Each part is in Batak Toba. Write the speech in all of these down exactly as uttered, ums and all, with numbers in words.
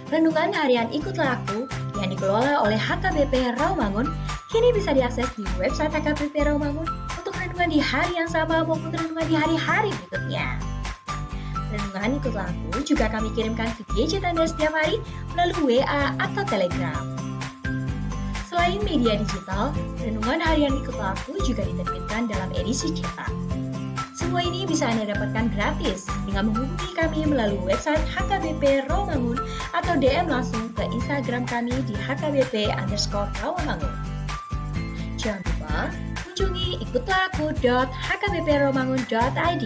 Renungan harian Ikutlah Aku yang dikelola oleh H K B P Rawamangun kini bisa diakses di website H K B P Rawamangun untuk renungan di hari yang sama maupun renungan di hari-hari berikutnya. Renungan Ikutlah Aku juga kami kirimkan ke gadget Anda setiap hari melalui W A atau Telegram. Selain media digital, renungan harian Ikutlah Aku juga diterbitkan dalam edisi cetak. Semua ini bisa Anda dapatkan gratis dengan menghubungi kami melalui website H K B P Rawamangun atau D M langsung ke Instagram kami di H K B P underscore Rawamangun. Jangan lupa kunjungi ikutlah aku dot H K B P rawamangun dot I D.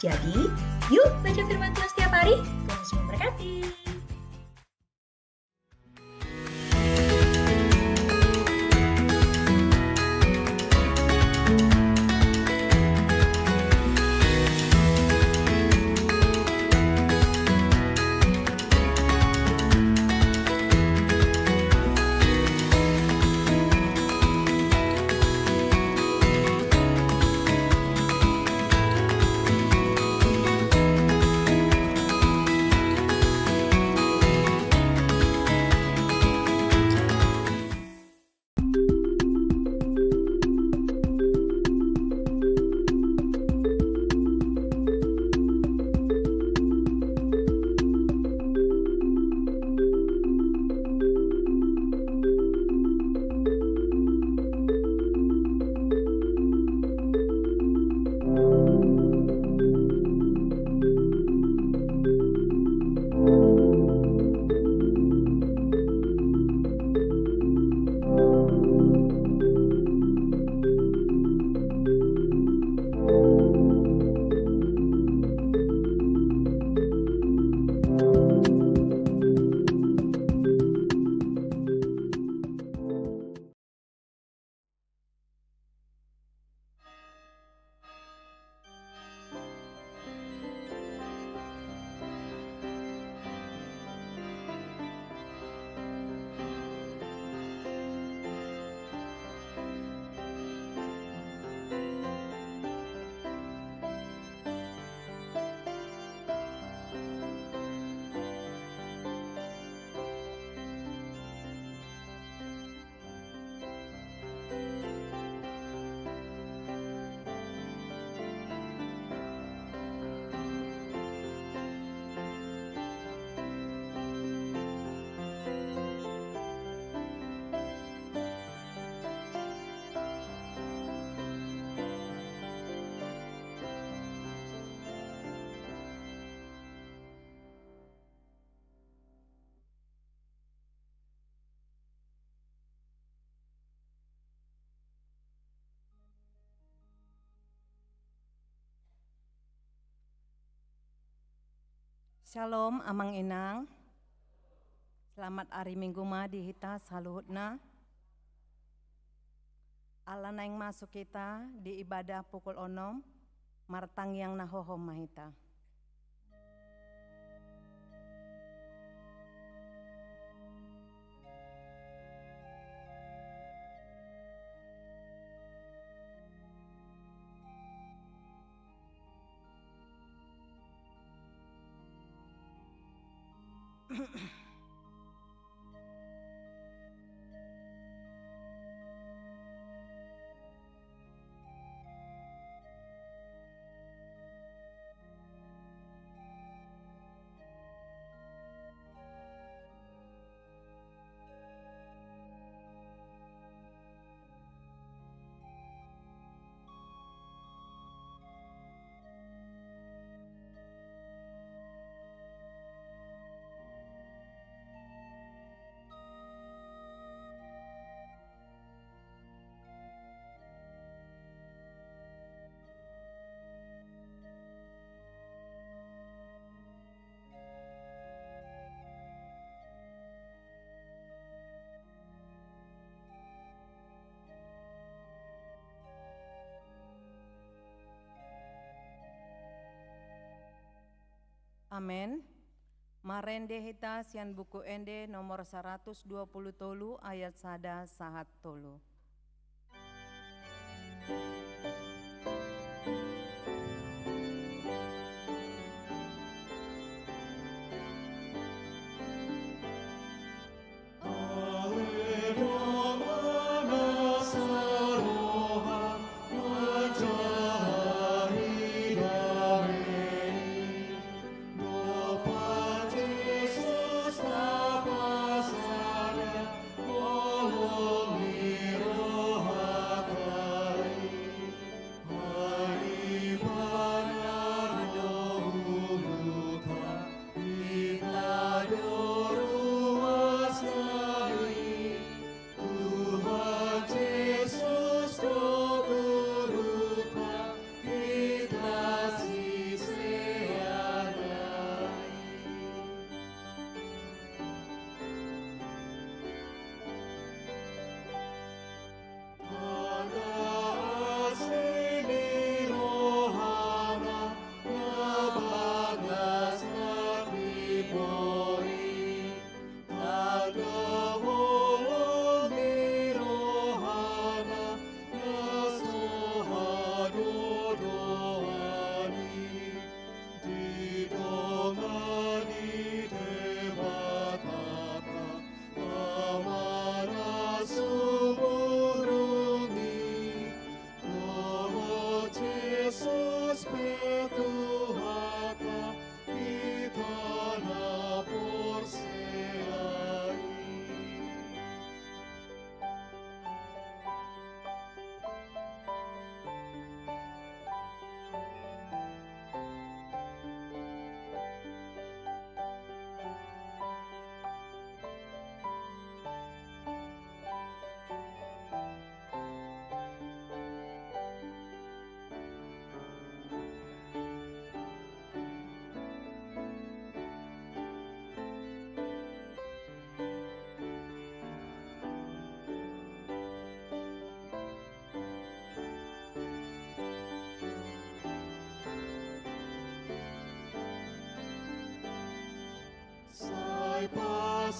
Jadi, yuk baca firman Tuhan setiap hari. Tuhan Yesus memberkati. Syalom, Amang Inang. Selamat ari Minggu ma di hita saluhutna. Ala naeng masuk hita di ibadah pukul onom, martangiang na hohom ma hita. Amen. Marende hita sian Buku Ende nomor saratus dua pulu tolu ayat sada sahat tolu.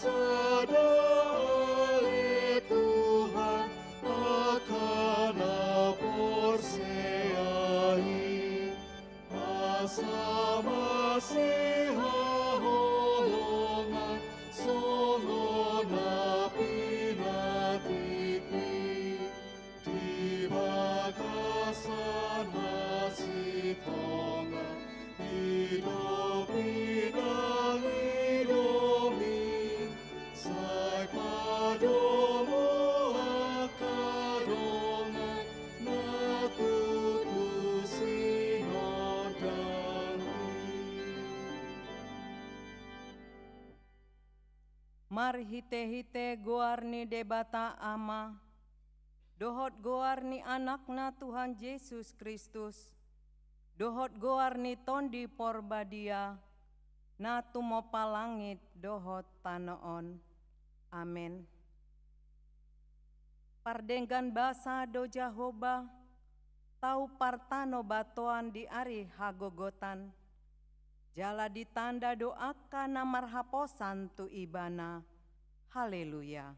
Sada ale Tuhan, angka na porsea i, asa masihaholongan songon na pinantikhon i. Di bagasan hasintongan i do pinangido i, sai padomu angka dongan na tutu sinondangmi. Marhitehite goar ni Debata Ama, dohot goar ni Anakna Tuhan Jesus Kristus, dohot goar ni Tondi Porbadia, na tumompa langit dohot tano on. Amen. Pardenggan basa do Jahowa, tau partanobatoan di ari hagogotan, jala ditanda do angka na marhaposan tu Ibana. Haleluya.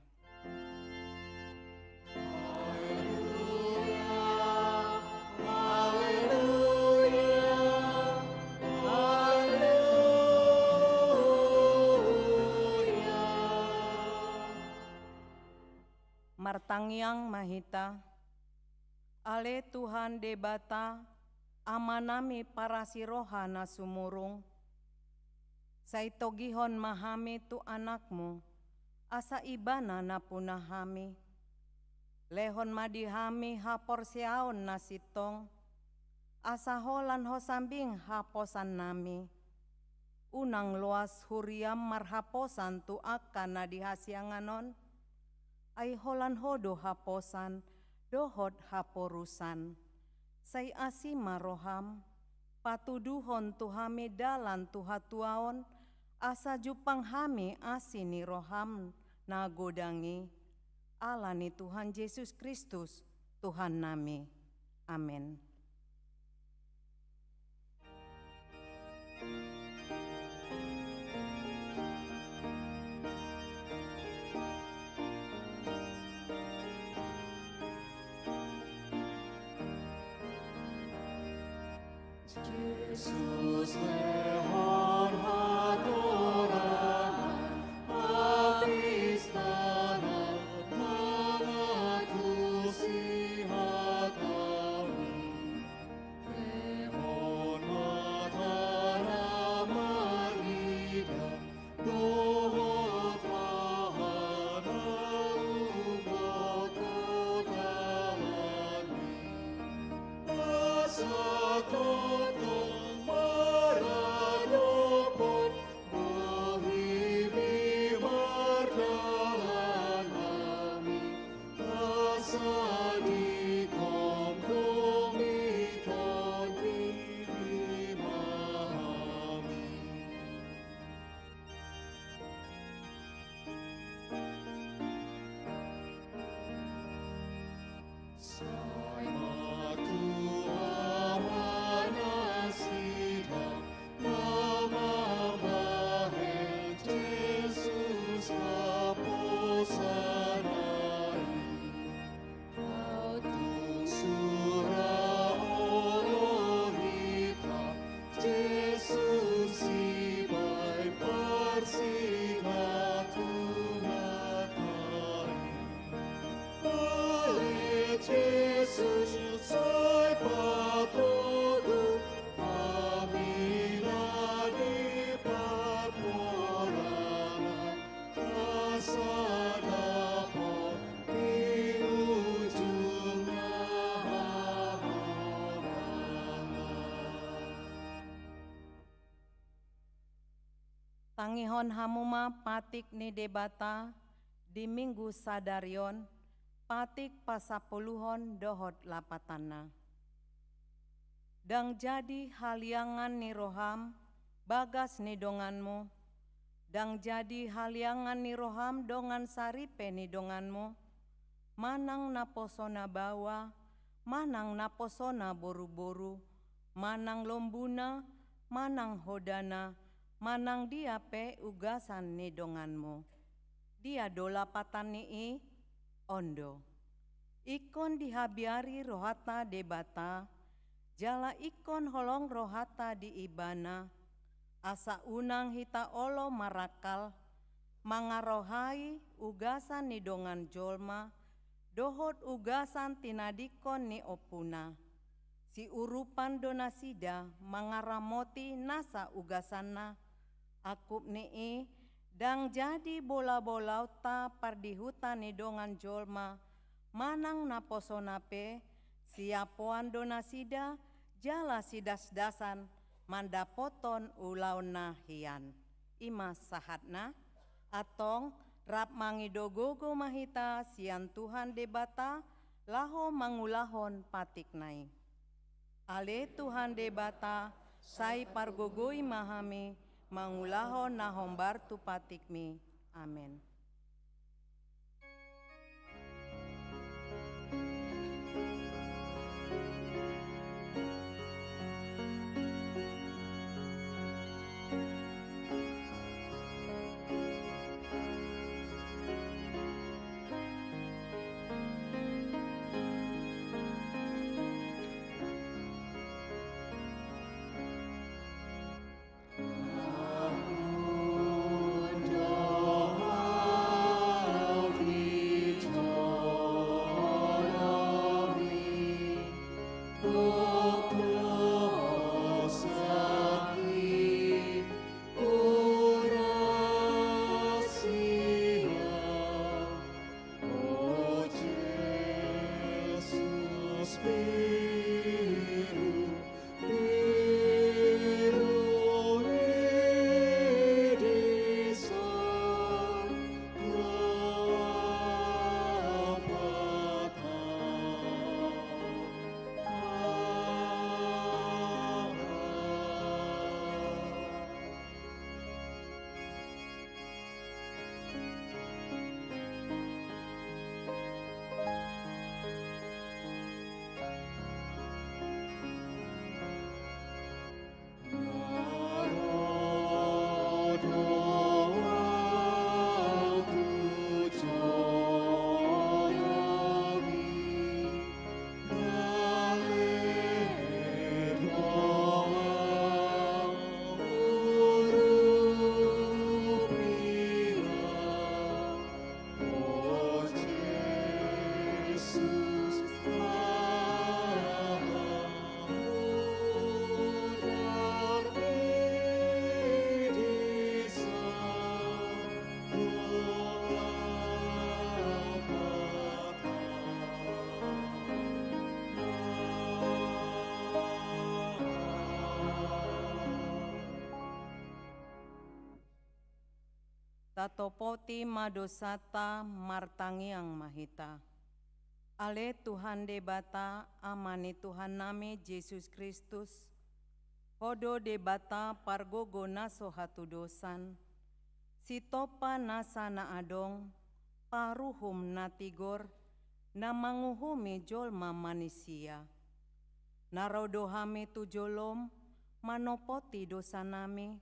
Martangiang ma hita. Ale Tuhan Debata, Amanami parasi roha na sumurung, sai togihon ma hami tu Anakmu, asa Ibana na puna hami. Lehon ma di hami haporseaon na sintong, asa holan Ho sambing haposannami. Unang loas huriam marhaposan tu angka na di hasiangan on, ai holan Ho do haposan dohot haporusan. Sai asi ma roham, patuduhon tu hami dalan tu hatuaon, asa jumpang hami asi ni roham na godang i. Ala ni Tuhan Jesus Kristus, Tuhannami. Amen. Jesus lehon hatorangan, hapistaran, mangantusi hataMi. Lehon ma tanda marnida dohot raha na huboto dalanMi. Asa tongtong maradophon bohiMi mardalan hami, asa ditongtong i Tondim i ma hami. Sai martua ma nasida na mambahen Jesus haposan i. Tung sura olo hita Jesus sibaen parsidatunanta i. Ale Jesus, sai patogu hami na di parporangan, asa dapot di ujungna haholongan. Tangihon hamu ma patik ni Debata di Minggu sadari on, patik pasampuluhon dohot lapatanna. Ndang jadi haliangan ni roham bagas ni donganmu, ndang jadi haliangan ni roham dongan saripe ni donganmu, manang naposo na baoa, manang naposo na boruboru, manang lombuna, manang hodana, manang dia pe ugasan ni donganmu. Dia do lapatan ni i? On do. Ingkon dihabiari rohanta Debata, jala ingkon holong rohanta di Ibana, asa unang hita olo marakal, mangarohai ugasan ni dongan jolma, dohot ugasan tinadingkon ni ompuna. Siurupan do nasida mangaramoti nasa ugasanna. Angkup ni i, ndang jadi bola-bolaonta pardihuta ni dongan jolma, manang naposona pe, siapoan do nasida jala sidasdasan mandapothon ulaonna hian. I ma sahatna. Antong, rap mangido gogo ma hita sian Tuhan Debata, laho mangulahon patikna i. Ale Tuhan Debata, sai pargogoi ma hami mangulahon na hombar tu patikmi. Amen. Tatopoti ma dosanta, martangiang ma hita. Ale Tuhan Debata, Ama ni Tuhannami Jesus Kristus, Ho do Debata pargogo na so hatudosan, sitompa nasa na adong, paruhum na tigor, na manguhumi jolma manisia. Na ro do hami tu jolom, manopoti dosanami,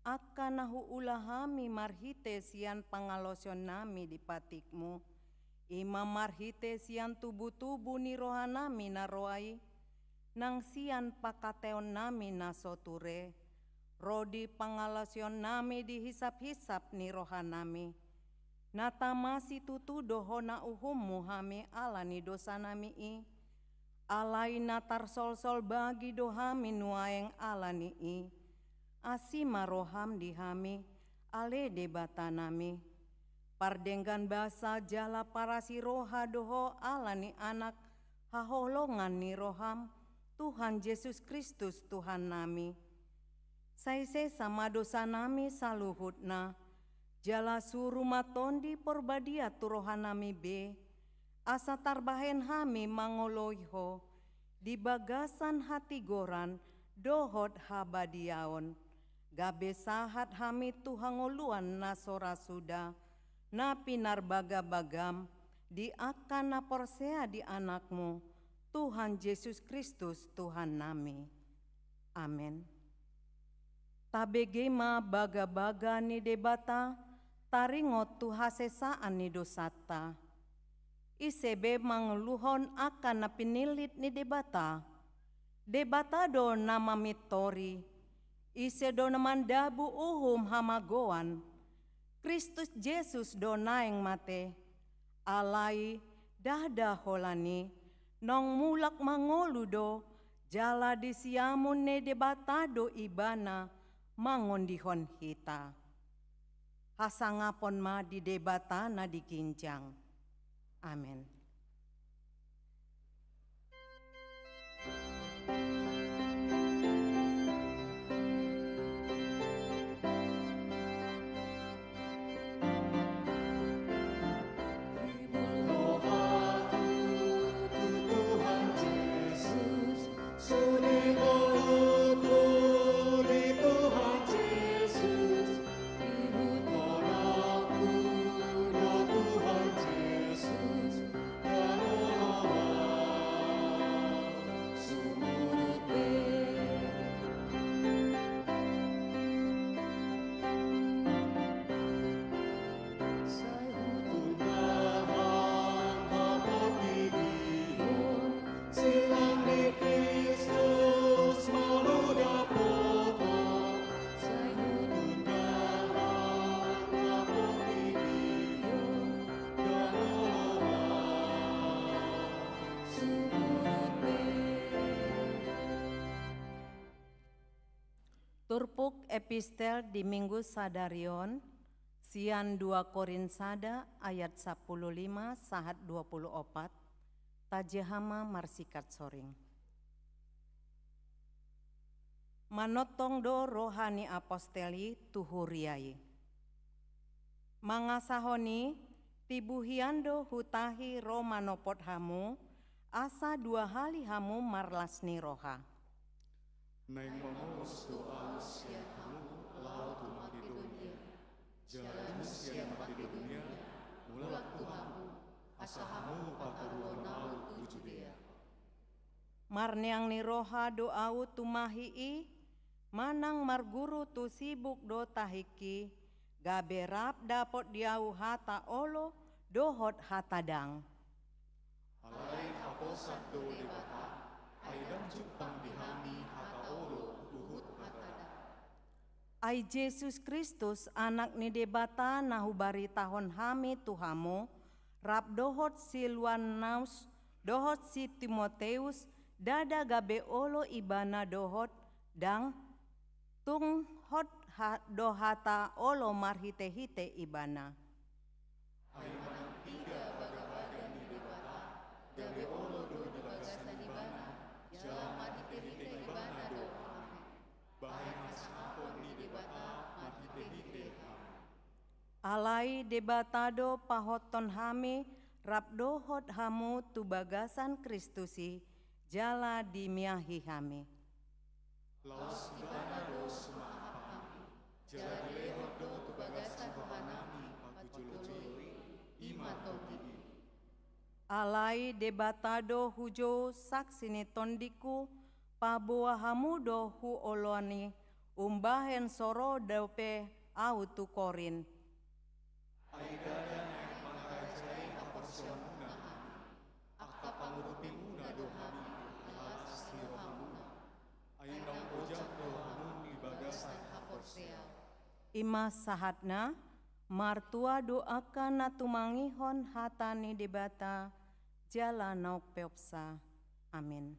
angka na huula hami marhite sian pangalaosionnami di patikmu, i ma marhite sian tubutubu ni rohanami na roa i, nang sian pangkataionnami na so ture, ro di pangalaosionnami di hisaphisap ni rohanami. Na tama situtu do hona uhummu hami ala ni dosanami i, alai na tarsolsol bagi do hami nuaeng ala ni i. Asi ma roham di hami, ale Debatanami. Pardenggan basa jala parasi roha do ho ala ni Anak haholongan ni roham, Tuhan Jesus Kristus Tuhannami. Sai sesa ma dosanami saluhutna, jala suru ma Tondi Porbadia tu rohanami be, asa tarbahen hami mangoloi ho di bagasan hatigoran dohot habadiaon, gabe sahat hami tu hangoluan na so ra suda, na pinarbagabagam di angka na porsea di Anakmu, Tuhan Jesus Kristus Tuhannami. Amen. Tabege ma bagabaga ni Debata, Taringot tu hasesaan ni dosanta. Ise be manguluhon angka na pinillit ni Debata? Debata do na mamintori. Ise do na mandabu uhum hamagoan? Kristus Jesus do naeng mate. Alai ndada holan i, naung mulak mangolu do, jala di siamun ni Debata do Ibana mangondihon hita. Hasangapon ma di Debata na di ginjang. Amen. Turpuk epistel di Minggu sadari on, sian dua Korint sada ayat sampulu lima sahat dua pulu opat, tajaha ma marsikat soring. Manongtong do roha ni apostel i tu huria i. Mangasahon i, tibu hian do huta i ro manopot hamu, asa dua hali hamu marlas ni roha. Naeng mamos do ahu sian hamu laho tu Makedonia, jala dung sian Makedonia mulak tu hamu, asa hamu patoruhon ahu tu Judea. Marneang ni roha do ahu tumahi i, manang marguru tu sibuk do tahingki, gabe rap dapot di ahu hata olo dohot hata dang. Alai haposan do Debata, ai ndang jumpang di hami hata olo dohot hata dang. Ai Jesus Kristus, Anak ni Debata, na hubaritahon hami tu hamu, rap dohot Silwanus dohot si Timoteus, ndada gabe olo ibana dohot dang, tung hot ha-, do hata olo marhitehite ibana. Ai manang piga bagabaga ni Debata, gabe olo do di bagasan ibana, jala marhitehite ibana do hami bahen hasangapon ni Debata marhitehite hami. Alai Debata do pahothon hami rap dohot hamu tu bagasan Kristus i, jala dimiahi hami. Laos ibana do sumaap hami, jala dilehon do tu bagasan rohanami parjolo-jolo i, i ma Tondi i. Alai Debata do hujou saksi ni tondingku, paboa hamu do huoloi umbahen so ro dope ahu tu Korint. Ai ndada naeng mangarajai haporseaonmuna hami, angka pangurupimuna do hami di las ni rohamuna. Ai naung ojak do hamu di bagasan haporseaon. I ma sahatna, martua do angka na tumangihon hata ni Debata, jala na umpeopsa. Amin.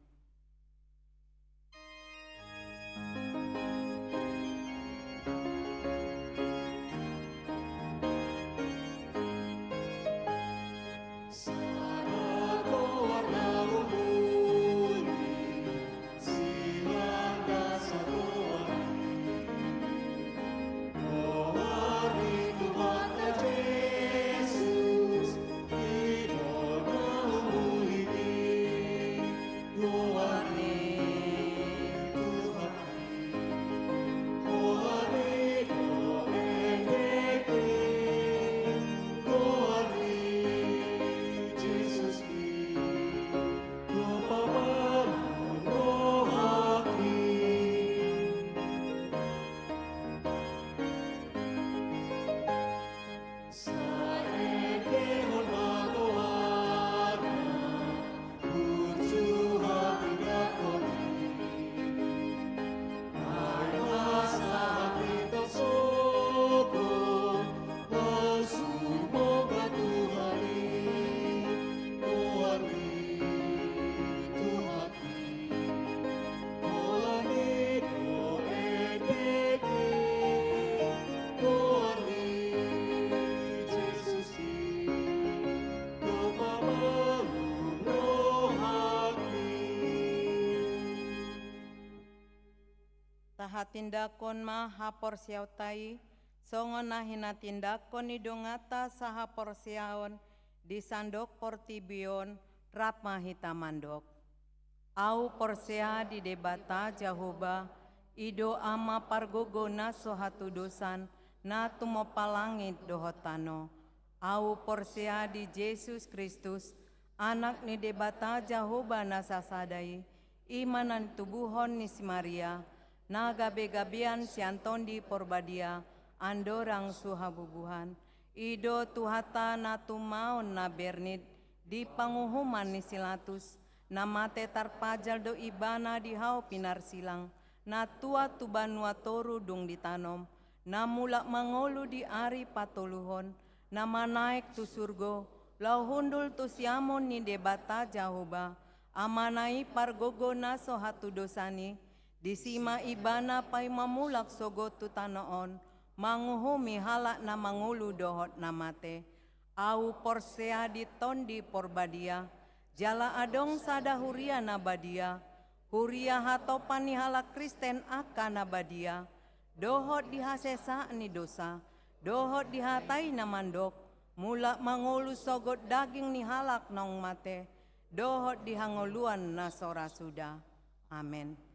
Tindangkon ma haporseaonta i, songon na hinatindangkon ni donganta sahaporseaon di sandok portibi on, rap ma hita mandok. Ahu porsea di Debata Jahowa, i do Ama pargogo na so hatudosan, na tumompa langit dohot tano. Ahu porsea di Jesus Kristus, Anak ni Debata Jahowa na sasada i, i ma na nitubuhon ni si Maria, na gabegabean sian Tondi Porbadia, andorang so habubuhan. I do Tuhanta na tumaon na bernit di panguhuman ni si Latus, na mate tarpajal do Ibana di hau pinarsilang, na tuat tu banua toru dung ditanom, na mulak mangolu di ari patoluhon, na manaek tu surgo, laho hundul tu siamun ni Debata Jahowa, Amana i pargogo na so hatudosan i, disi ma Ibana paima mulak sogot tu tano on, manguhumi halak na mangolu dohot na mate. Ahu porsea di Tondi Porbadia, jala adong sada huria na badia, huria hatopan ni halak Kristen angka na badia, dohot di hasesaan ni dosa, dohot di hata i na mandok, mulak mangolu sogot daging ni halak naung mate, dohot di hangoluan na so ra suda. Amen.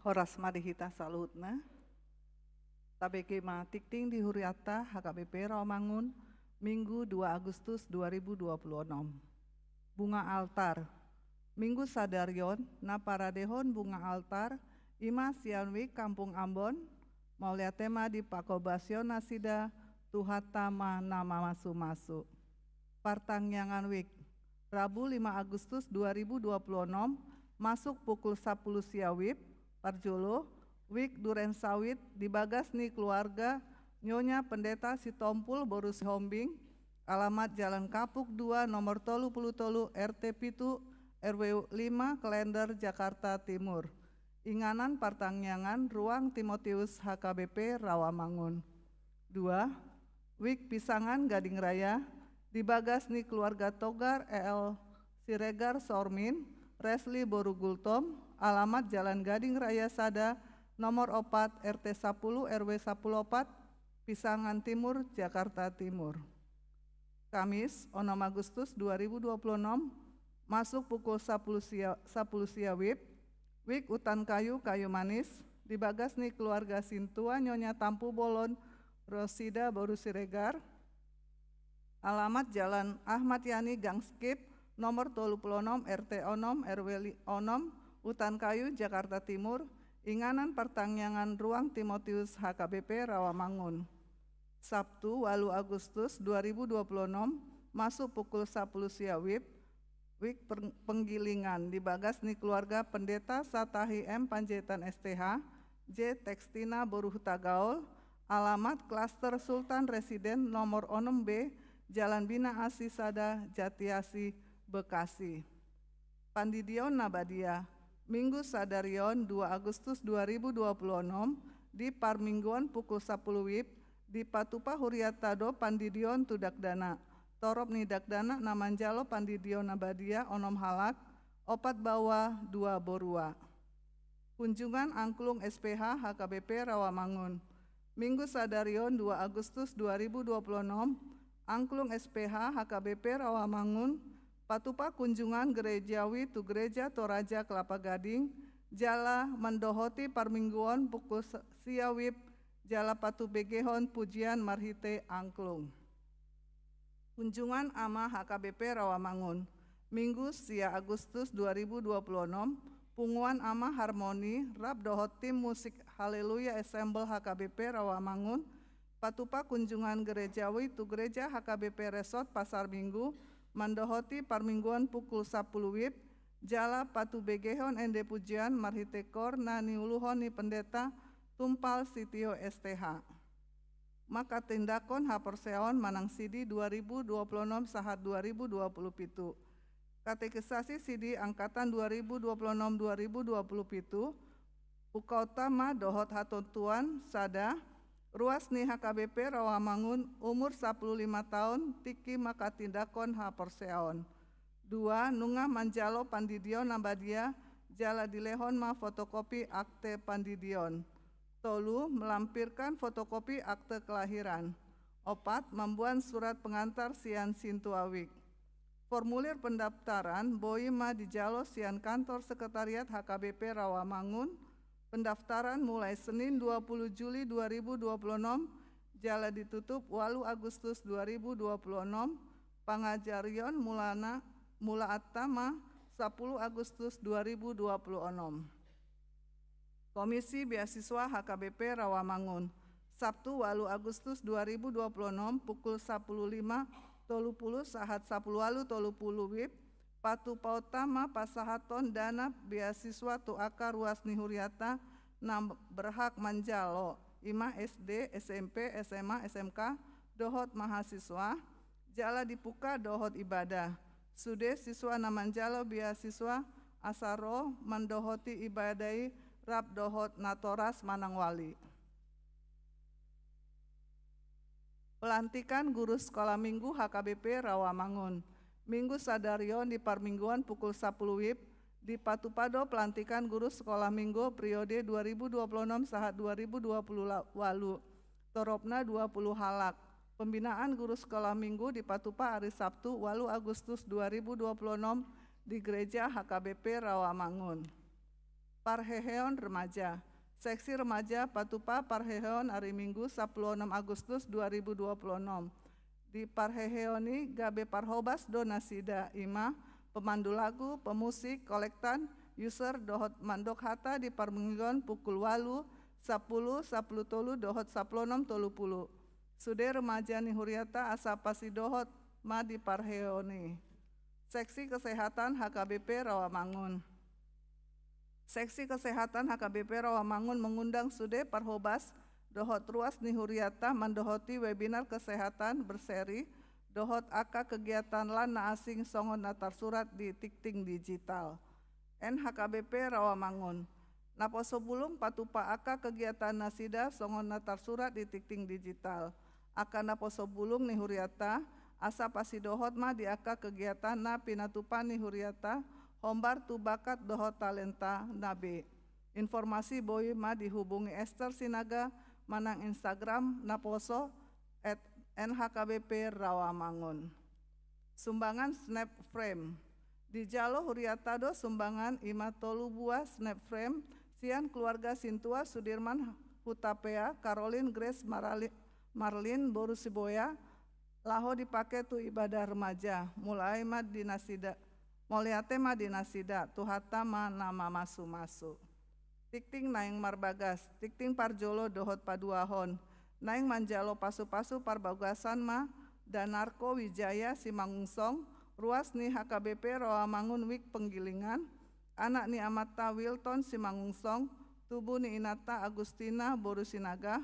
Horas ma di hita saluhutna. Tabege ma tingting di hurianta H K B P Rawamangun, Minggu dua Agustus dua ribu dua puluh enam. Bunga altar. Minggu sadari on na paradehon bunga altar i ma sian wijk Kampung Ambon, mauliate ma di panghobasion nasida, Tuhanta ma na mamasumasu. Partangiangan wijk. Rabu lima Agustus dua ribu dua puluh enam, masuk pukul sapuluh sia wib, parjolo, wijk Duren Sawit di bagas ni keluarga Nyonya Pendeta Sitompul boru Sihombing, alamat Jalan Kapuk dua, nomor tolu puluh tolu, R T pitu, R W lima, Klender, Jakarta Timur. Inganan partangiangan ruang Timotius H K B P Rawamangun. Dua, wijk Pisangan Gading Raya, di bagas ni keluarga Togar E L Siregar Sormin, Resli boru Gultom, alamat Jalan Gading Raya sada, nomor opat, R T sapuluh, R W sapuluh opat, Pisangan Timur, Jakarta Timur. Kamis, onom Agustus dua ribu dua puluh enam, masuk pukul sapuluh sia, sapuluh sia wib, wijk Hutan Kayu, Kayu Manis, di bagas ni keluarga sintua Nyonya Tampubolon Rosida boru Siregar, alamat Jalan Ahmad Yani Gang Skip, nomor tolu puluh enam, R T onom, R W li-, onom, Hutan Kayu, Jakarta Timur, inganan partangiangan ruang Timotius H K B P Rawamangun. Sabtu, walu Agustus dua ribu dua puluh enam, masuk pukul sapuluh sia wib, wijk per-, Penggilingan di bagas ni keluarga Pendeta Satahi M Panjaitan S T H, J Tekstina boru Hutagaol, alamat Klaster Sultan Residen nomor onom B, Jalan Bina Asih sada, Jatiasih, Bekasi. Pandidion na badia. Minggu sadari on, dua Agustus dua ribu dua puluh enam, di parmingguon pukul sapuluh wib, dipatupa hurianta do pandidion tu dakdanak. Torop ni dakdanak na manjalo pandidion na badia onom halak, opat baoa, dua borua. Kunjungan angklung S P H H K B P Rawamangun. Minggu sadari on, dua Agustus dua ribu dua puluh enam, angklung S P H H K B P Rawamangun patupa kunjungan gerejawi tu Gereja Toraja Kelapa Gading, jala mandohoti parmingguon pukul se-, sia wib, jala patubegehon pujian marhite angklung. Kunjungan Ama H K B P Rawamangun. Minggu sia Agustus dua ribu dua puluh enam, Punguan Ama Harmoni rap dohot tim musik Haleluya Ensemble H K B P Rawamangun patupa kunjungan gerejawi tu Gereja H K B P Resort Pasar Minggu, mandohoti parmingguon pukul sapuluh wib, jala patubegehon ende pujian marhite kor na niuluhon ni Pendeta Tumpal Sitio S T H. Manghatindanghon haporseaon manang sidi dua ribu dua puluh enam sahat dua ribu dua puluh pitu. Katekisasi sidi angkatan dua ribu dua puluh enam dua ribu dua puluh pitu, ungkaponta ma dohot hatontuan. Sada, ruas ni H K B P Rawamangun umur sapuluh lima taon tingki manghatindanghon haporseaon. Dua, nunga manjalo pandidion na badia, jala dilehon ma fotokopi akte pandidion. Tolu, melampirkan fotokopi akte kelahiran. Opat, mamboan surat pengantar sian sintua wijk. Formulir pendaftaran boi ma dijalo sian kantor sekretariat H K B P Rawamangun. Pendaftaran mulai Senin dua puluh Juli dua ribu dua puluh enam, jala ditutup walu Agustus dua ribu dua puluh enam. Pangajarion mulana, mulaanta ma sapuluh Agustus dua ribu dua puluh enam. Komisi Beasiswa H K B P Rawamangun. Sabtu, walu Agustus dua ribu dua puluh enam, pukul sapuluh lima tolu puluh sahat sapuluh walu tolu puluh wib, patupaonta ma pasahathon dana beasiswa tu angka ruas ni hurianta na berhak manjalo, i ma S D, S M P, S M A, S M K, dohot mahasiswa, jala dibuka dohot ibadah. Sude siswa na manjalo beasiswa asa ro mandohoti ibadah i rap dohot natoras manang wali. Pelantikan guru sekolah minggu H K B P Rawamangun. Minggu sadari on di parmingguon pukul sapuluh wib, dipatupa do pelantikan guru sekolah minggu periode dua ribu dua puluh enam sahat dua ribu dua puluh walu. Toropna dua puluh halak. Pembinaan guru sekolah minggu dipatupa ari Sabtu, walu Agustus dua ribu dua puluh enam, di Gereja H K B P Rawamangun. Parheheon remaja. Seksi remaja patupa parheheon ari Minggu sampulu onom Agustus dua ribu dua puluh onom. Di parheheon i gabe parhobas do nasida, ima pemandu lagu, pemusik, kolektan, user dohot mandok hata di parmingguon pukul ualu, sampulu, sampulu tolu dohot sampulu onom tolu pulu. Sude remaja ni huriata asa pasidohot ma di parheheon i. Seksi kesehatan H K B P Rawamangun. Seksi kesehatan H K B P Rawamangun mengundang sude parhobas dohot ruas ni huriata mandohoti webinar kesehatan berseri dohot angka kegiatan lan na asing songon na tarsurat di tingting digital. N H K B P Rawamangun. Naposo bulung patupa angka kegiatan nasida songon na tarsurat di tingting digital. Angka naposo bulung ni huriata, asa pasidohot ma di angka kegiatan na pinatupa ni huriata, hombar tu bakat dohot talenta na be. Informasi boi ma dihubungi Esther Sinaga manang Instagram naposo at N H K B P Rawamangun. Sumbangan snap frame. Dijalo huriata do sumbangan ima tolu buah snap frame sian keluarga sintua Sudirman Hutapea, Caroline Grace Marali-, Marlin boru Siboya, laho dipake tu ibadah remaja. Mulai ma di nasida, mauliate ma di nasida, Tuhanta ma na mamasu-masu. Tingting naeng marbagas, tingting parjolo dohot paduahon. Naeng manjalo pasu-pasu parbagasan ma Danarko Wijaya Simangunsong, ruas ni H K B P Rawamangun Wik Penggilingan, anak ni amanta Wilton Simangunsong, tubu ni inanta Agustina boru Sinaga,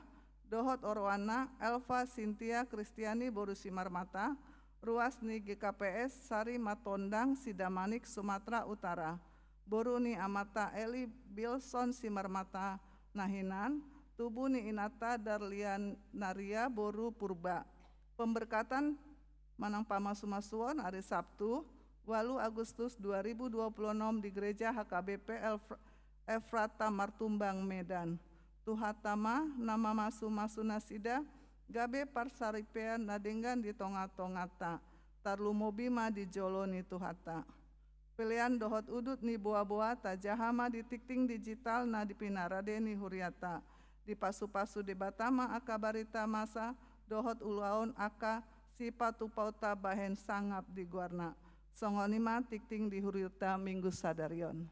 dohot oroanna Elva Sintia Kristiani boru Simarmata, ruas ni G K P S Sari Matondang Sidamanik Sumatera Utara. Boru ni amanta Eli Bilson Simarmata na hinan, tubu ni inanta Darlian Naria boru Purba. Pemberkatan manang pamasumasuon ari Sabtu, ualu Agustus dua ribu dua puluh onom di Gereja H K B P Elf-, Efrata Martumbang Medan. Tuhanta ma na mamasumasu nasida, gabe parsaripeon na denggan di tonga-tonganta. Tarlumobi ma di jolo ni Tuhanta. Pelean dohot udut ni boaboa tajaha ma di tingting digital na di pinarade ni huriata. Dipasupasu Debata ma angka barita masa dohot ulaon angka sipatupaonta bahen sangap di goarna. Songon i ma tingting di huriata Minggu sadari on.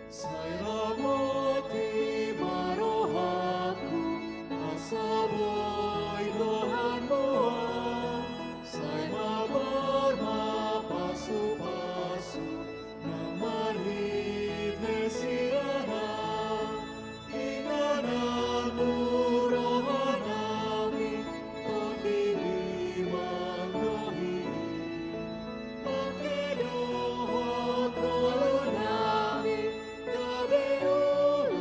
Sai ramoti ma rohangku, asa boi rohangku, sai mabar ma pasupasu, na marhite sian Anak. Inganan rohanami, tondimi manggohi. Pake dohot ngolunami, gabe ulaulami.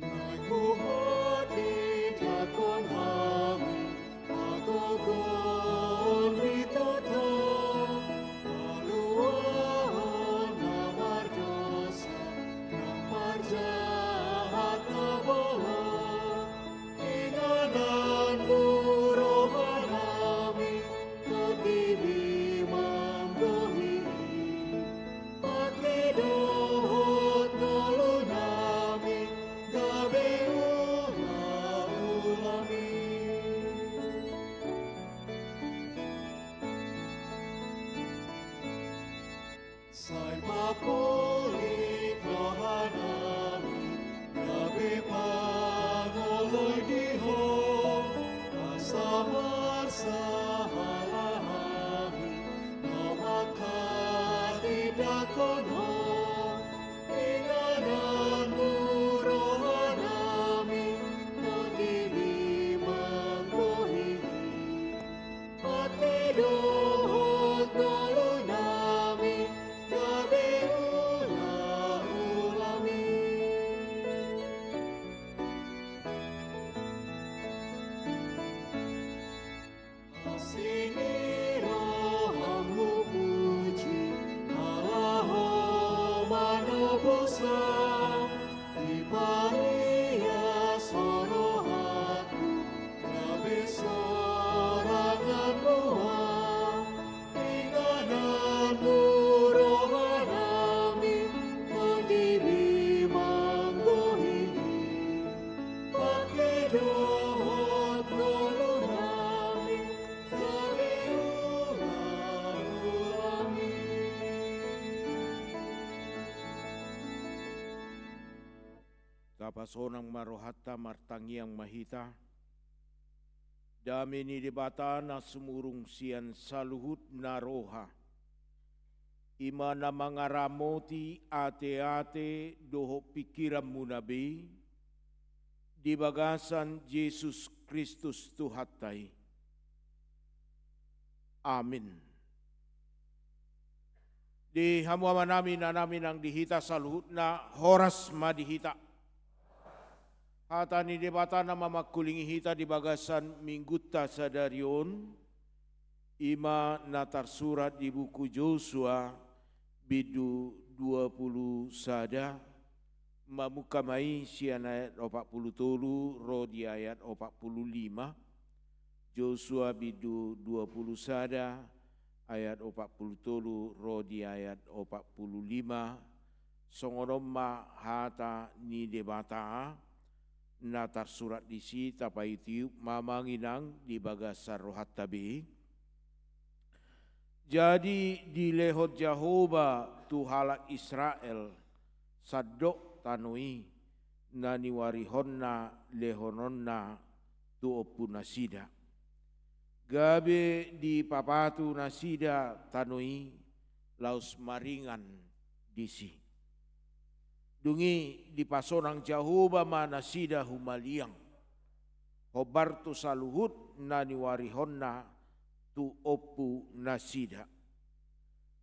Na huhot didakhon hami, hagogoon ni toto, haluaon na mardosa, na parjahat na bolon. Inganan rohanami, tondimi manggohi. Pake dohot ngolunami, gabe ulaulami. Sai papulik rohanami, gabe pangoloi di Ho, asa marsahala hami, na manghatindanghon Ho. Inganan rohanami, tondimi manggohi. Pake dohot ngolunami, gabe ulaulami. Asi ni roham hupuji, ala Ho manobosa, diparias Ho rohangku, gabe sorangan mua. Inganan rohanami, tondimi manggohi. Pake dohot ngolunami, gabe ulaulami. Tapasonang ma rohanta, martangiang ma hita. Dame ni Debata na sumurung sian saluhutna roha, i ma na mangaramoti ateate dohot pingkiranmuna be, di bagasan Jesus Kristus Tuhanta i. Amin. Di hamu amanami, inanami nang di hita saluhutna, horas ma di hita. Hata ni Debata na mamangkulingi hita di bagasan minggunta sadari on, i ma na tarsurat di buku Josua, bindu dua pulu sada, mamungka ma i sian ayat opat pulu tolu ro di ayat opat pulu lima. Josua bindu dua pulu sada ayat opat pulu tolu ro di ayat opat pulu lima. Songon on ma hata ni Debata na tarsurat disi, tapaihut-ihut ma amang inang di bagasan rohanta be. Jadi dilehon Jahowa tu halak Israel sandok tano i na niuarihonna lehononna tu ompunasida, gabe dipapatu nasida tano i laos maringan disi. Dung i dipasonang Jahowa ma nasida humaliang, hombar tu saluhut na niuarihonna tu ompunasida.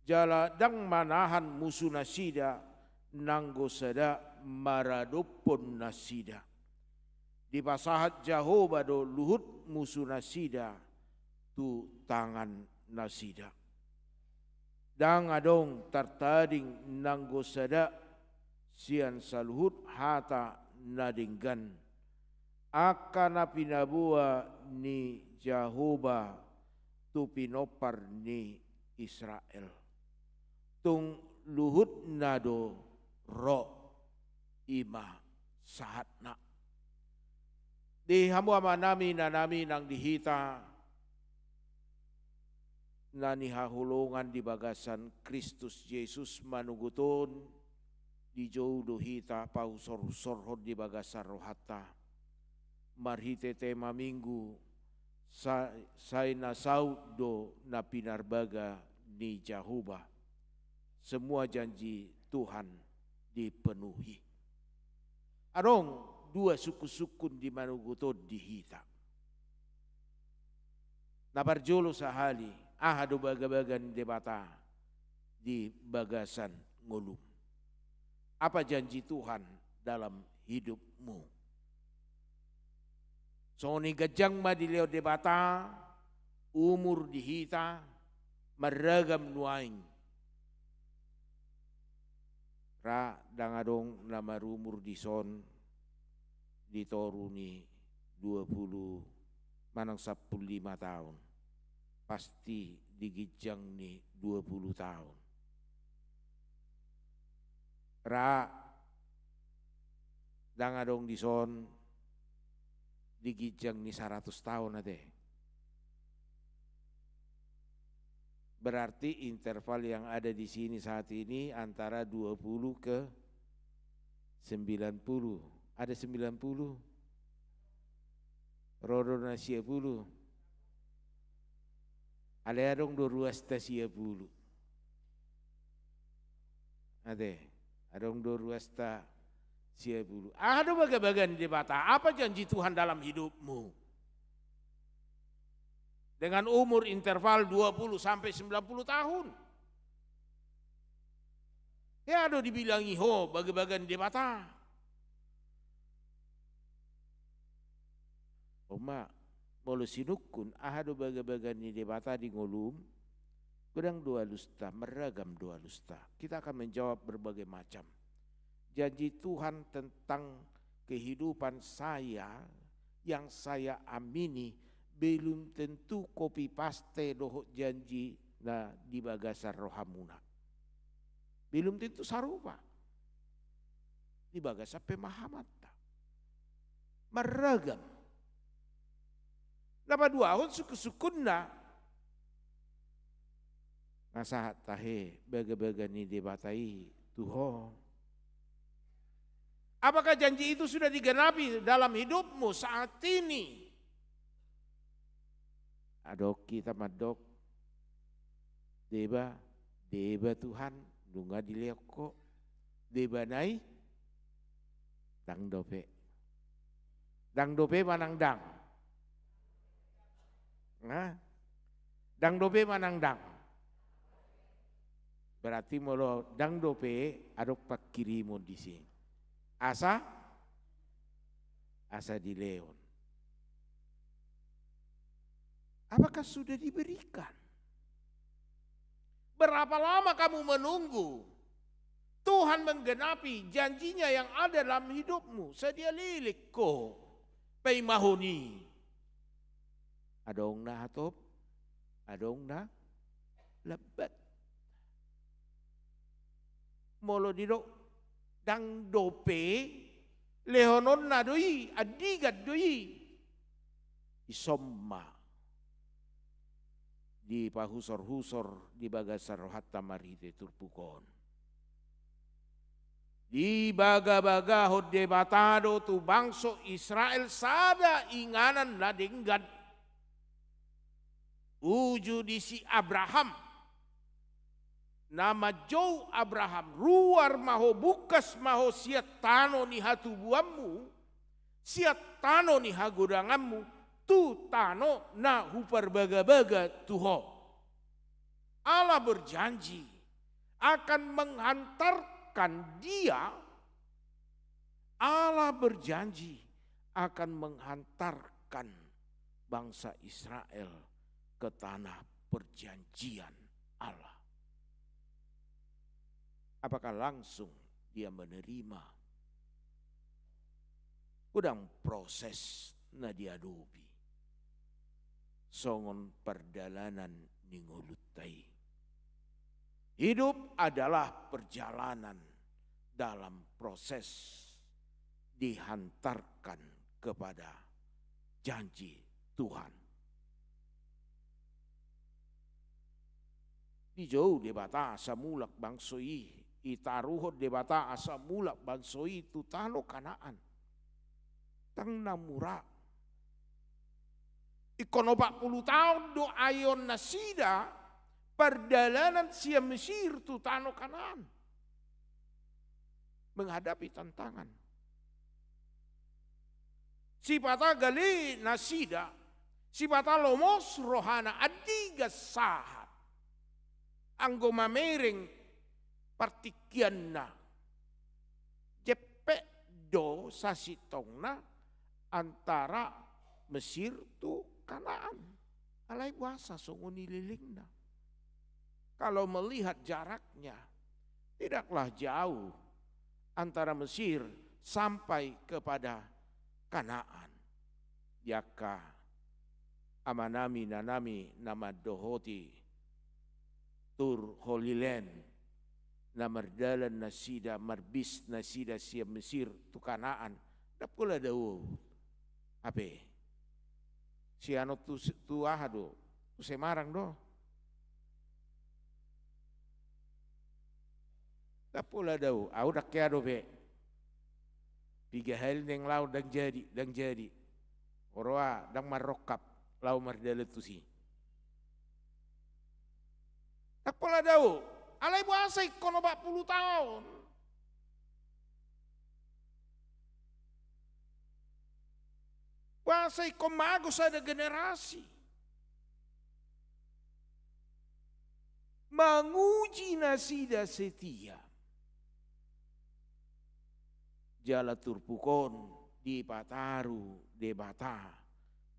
Jala ndang manahan musunasida nanggo sada maradophon nasida. Dipasahat Jahowa do luhut musunasida tu tangan nasida. Ndang adong tartading nanggo sada sian saluhut hata na denggan, angka na pinaboa ni Jahowa tu pinompar ni Israel. Tung luhutna do ro, i ma sahatna. Di hamu amanami, inanami, nang di hita na nihaholongan di bagasan Kristus Jesus, manogot on dijou do hita pausor-usorhon di bagasan rohanta. Marhite tema Minggu, sa-, sai na saut do na pinarbaga ni Jahowa. Semua janji Tuhan dipenuhi. Adong dua sungkun-sungkun di manogot on di hita. Na parjolo sahali, aha do bagabaga ni Debata di bagasan ngolum? Apa janji Tuhan dalam hidupmu? Songon i ganjang ma dilehon Debata umur di hita, marragam nuaeng. Ra ndang adong na marumur dison di toru ni dua puluh manang sampulu lima taon. Pasti di ginjang ni dua puluh taon. Ra ndang adong dison di ginjang ni saratus taon ate. Berarti interval yang ada di sini saat ini antara dua puluh ke sembilan puluh. Ada sembilan puluh? Ro do na sia puluh. Alai adong do ruasta sia puluh. Ate, adong do ruasta sia puluh. Aha do bagabaga ni Debata? Apa janji Tuhan dalam hidupmu? Dengan umur interval dua puluh sampai sembilan puluh tahun. Hea do dibilangi ho bagabaga ni Debata. Oma, molo sinungkun, aha do bagabaga ni Debata di ngolum? Godang do alusta, marragam do alusta. Kita akan menjawab berbagai macam. Janji Tuhan tentang kehidupan saya yang saya amini belum tentu copy paste dohot janji na di bagasan rohamuna. Belum tentu sarupa di bagasan pemahamanta. Marragam. Na paduahon sungkun-sungkunna, na sahat tahe bagabaga ni Debata i tu ho. Apakah janji itu sudah digenapi dalam hidupmu saat ini? Adong hita mandok, deba, deba Tuhan, nunga dilehon ho. Deba nai, ndang dope. Ndang dope manang ndang? Nah, ndang dope manang ndang? Berarti molo ndang dope, adong pangkirimon disi. Asa, asa dilehon. Apakah sudah diberikan? Berapa lama kamu menunggu Tuhan menggenapi janji-Nya yang ada dalam hidupmu? Sadia leleng ho paimahon i. Adong na hatop, adong na lambat. Molo didok ndang dope, lehononna do i, andigan do i. Dison ma dipahusor-husor di bagasan rohanta marhite turpuk on. Dibagabagahon Debata do tu bangso Israel sada inganan na denggan. Uju di si Abraham. Na manjou Abraham, ruar ma ho, bungkas ma ho sian tano ni hatubuanmu, sian tano ni hagodanganmu, tu tano na huparbagabaga tu ho. Allah berjanji akan menghantarkan dia, Allah berjanji akan menghantarkan bangsa Israel ke tanah perjanjian Allah. Apakah langsung dia menerima? Godang proses na diadopi songon pardalanan ni ngolunta i. Hidup adalah perjalanan dalam proses dihantarkan kepada janji Tuhan. Dijou Debata asa mulak bangso i, ditaruhon Debata asa mulak bangso i tu tano Kanaan. Ndang na mura. Ingkon opat pulu taon do aeon nasida pardalanan sian Mesir tu tano Kanaan. Menghadapi tantangan. Sipata gale nasida, sipata lomos rohana, andigan sahat. Anggo mamereng partingkianna, jempek do sasintongna antara Mesir tu Kanaan. Alai boasa songon i lelengna? Kalau melihat jaraknya, tidaklah jauh antara Mesir sampai kepada Kanaan. Di angka amanami, inanami na mandohoti Tour Holy Land, na mardalan nasida, marbis nasida sian Mesir tu Kanaan, ndang pola dao. Hape sian on tu, tu aha do? Tu Semarang do. Ndang pola dao, au ndang hea dope. Piga hali naeng laho ndang jadi, ndang jadi. Huroha ndang marrongkap laho mardalan tusi. Ndang pola dao, alai boasa ingkon opat pulu taon? Boasa ingkon mago sada generasi? Manguji nasida setia. Jala turpuk on dipataru Debata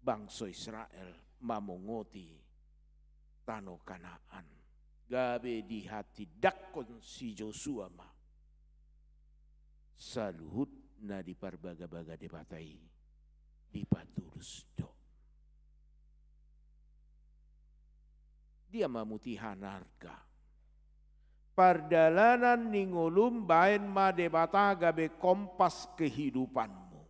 bangso Israel mamongoti tano Kanaan. Gabe dihatindangkon si Josua ma. Saluhut na diparbagabaga Debata i dipatulus do. Dia ma mutihan arga. Pardalanan ni ngolum baen ma Debata gabe kompas kehidupanmu.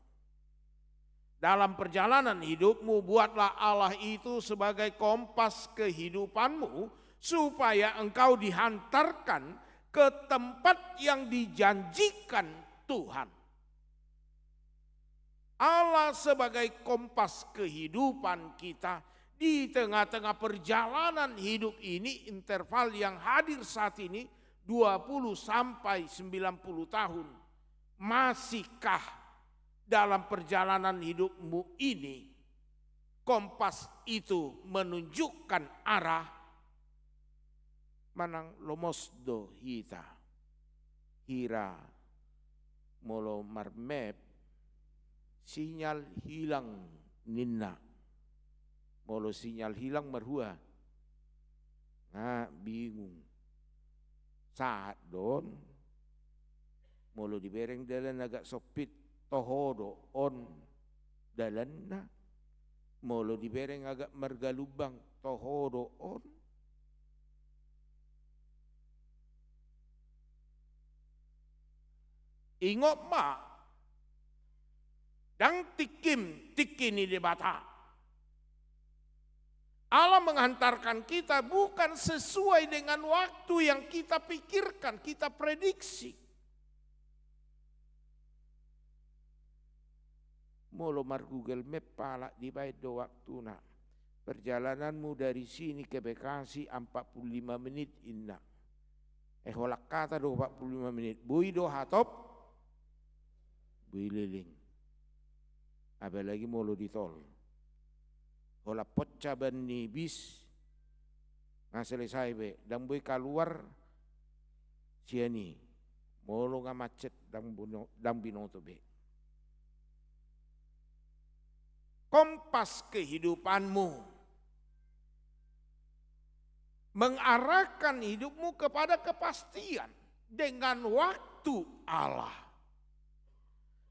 Dalam perjalanan hidupmu, buatlah Allah itu sebagai kompas kehidupanmu, supaya engkau dihantarkan ke tempat yang dijanjikan Tuhan. Allah sebagai kompas kehidupan kita di tengah-tengah perjalanan hidup ini, interval yang hadir saat ini, dua puluh sampai sembilan puluh tahun. Masihkah dalam perjalanan hidupmu ini, kompas itu menunjukkan arah? Manang lomos do hita? Hira molo marmap, sinyal hilang ninna. Molo sinyal hilang marhua? Nga bingung. Sahat do on. Molo dibereng dalan agak sempit, toho do on dalanna. Molo dibereng agak margalumbang, toho do on. Ingot ma, ndang tingkim tingki ni Debata. Allah menghantarkan kita bukan sesuai dengan waktu yang kita pikirkan, kita prediksi. Molo mar Google Map halak dibaen do waktuna. Perjalananmu dari sini ke Bekasi empat puluh lima menit, inna. Eh, holan hata do empat puluh lima menit. Boi do hatop, boi leleng. Apalagi molo di tol. Holan pos caban ni bis, nga selesai be, ndang boi kaluar sian i. Molo nga macet, ndang bino-, ndang binoto be. Kompas kehidupanmu. Mengarahkan hidupmu kepada kepastian dengan waktu Allah.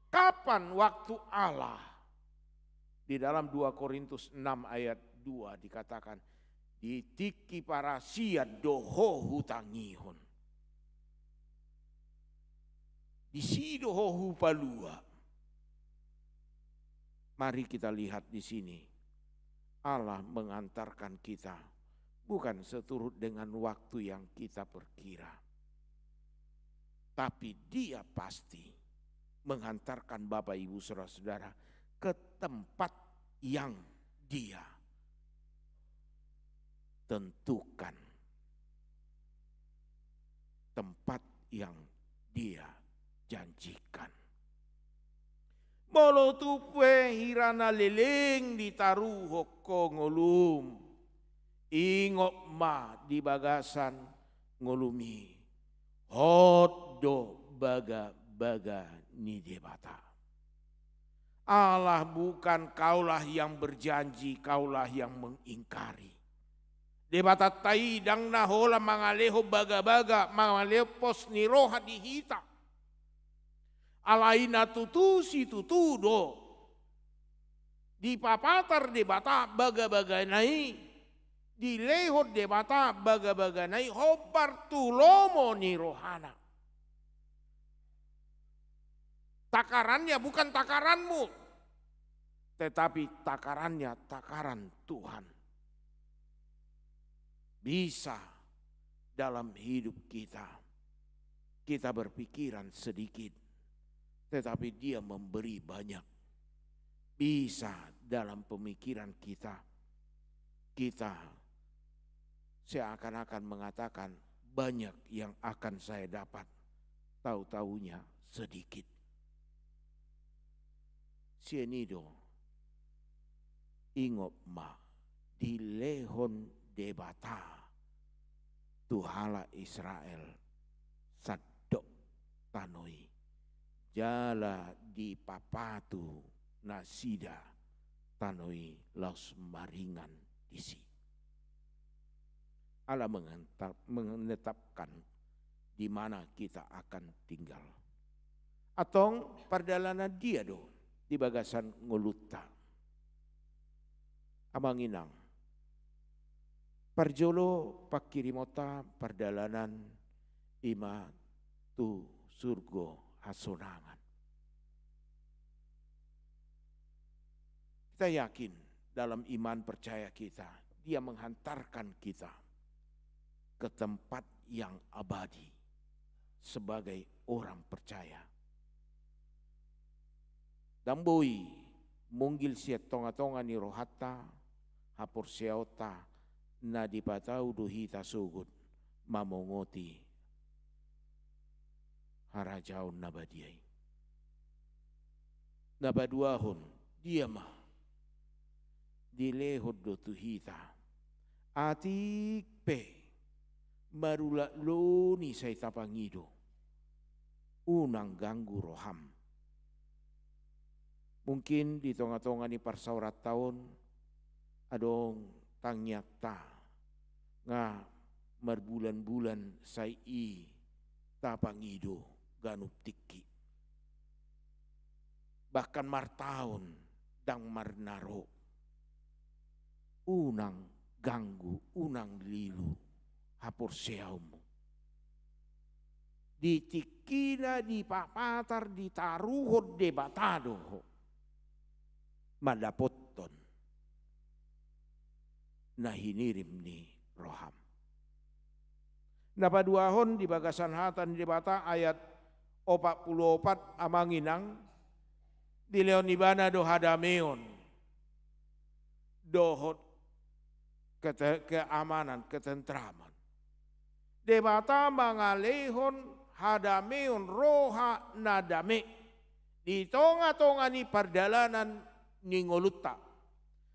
Kapan waktu Allah? Di dalam dua Korintus enam ayat dua dikatakan, "Di tingki parasian do ho hutangihon. Disi do ho hupalua." Mari kita lihat di sini. Allah mengantarkan kita bukan seturut dengan waktu yang kita perkira. Tapi Dia pasti mengantarkan Bapak, Ibu, Saudara-saudara ke tempat yang Dia tentukan, tempat yang Dia janjikan. Molo tung pe hira na leleng ditaruhon ho ngolum, ingot ma di bagasan ngolum i, hot do bagabaga ni Debata. Allah bukan kaulah yang berjanji, kaulah yang mengingkari. Debatanta i ndang na holan mangalehon bagabaga, mangalehon pos ni roha di hita. Alai na tutu situtu do dipapatar Debata bagabagana i, dilehon Debata bagabagana i hombar tu lomo ni rohana. Takarannya bukan takaranmu, tetapi takarannya takaran Tuhan. Bisa dalam hidup kita, kita berpikiran sedikit, tetapi Dia memberi banyak. Bisa dalam pemikiran kita, kita seakan-akan mengatakan, "Banyak yang akan saya dapat, tahu-tahunya sedikit." Sian i do, ingot ma, dilehon Debata tu halak Israel sandok tano i, jala dipapatu nasida tano i laos maringan disi. Allah mengetap-, menetapkan di mana kita akan tinggal. Antong pardalanan dia do di bagasan ngolunta. Amang inang, parjolo pangkirimonta pardalanan i ma tu surgo hasonangan. Kita yakin dalam iman percaya kita, Dia menghantarkan kita ke tempat yang abadi sebagai orang percaya. Ndang boi munggil sian tongatonga ni rohanta, haporseaonta, na dipatau do hita sogot mamongoti harajaon na badia i. Na paduahon, dia ma dilehon do tu hita. Atik pe marulak loni sai tapangido, unang ganggu roham. Mungkin di tongatonga ni parsaoranta on adong tangiangta nga marbulanbulan sai i tapangido ganup tingki. Bahkan martaon ndang marnaro. Unang ganggu, unang lilu haporseaonmu. Di tingkina dipapatar ditaruhon Debata do ho mandapothon na hinirim ni roham. Na paduahon di bagasan hata ni Debata ayat opat pulu opat, amang inang, dilehon ibana do hadameon dohot kete-, keamanan, ketentraman. Debata mangalehon hadameon, roha na dame di tongatonga ni pardalanan ni ngolunta.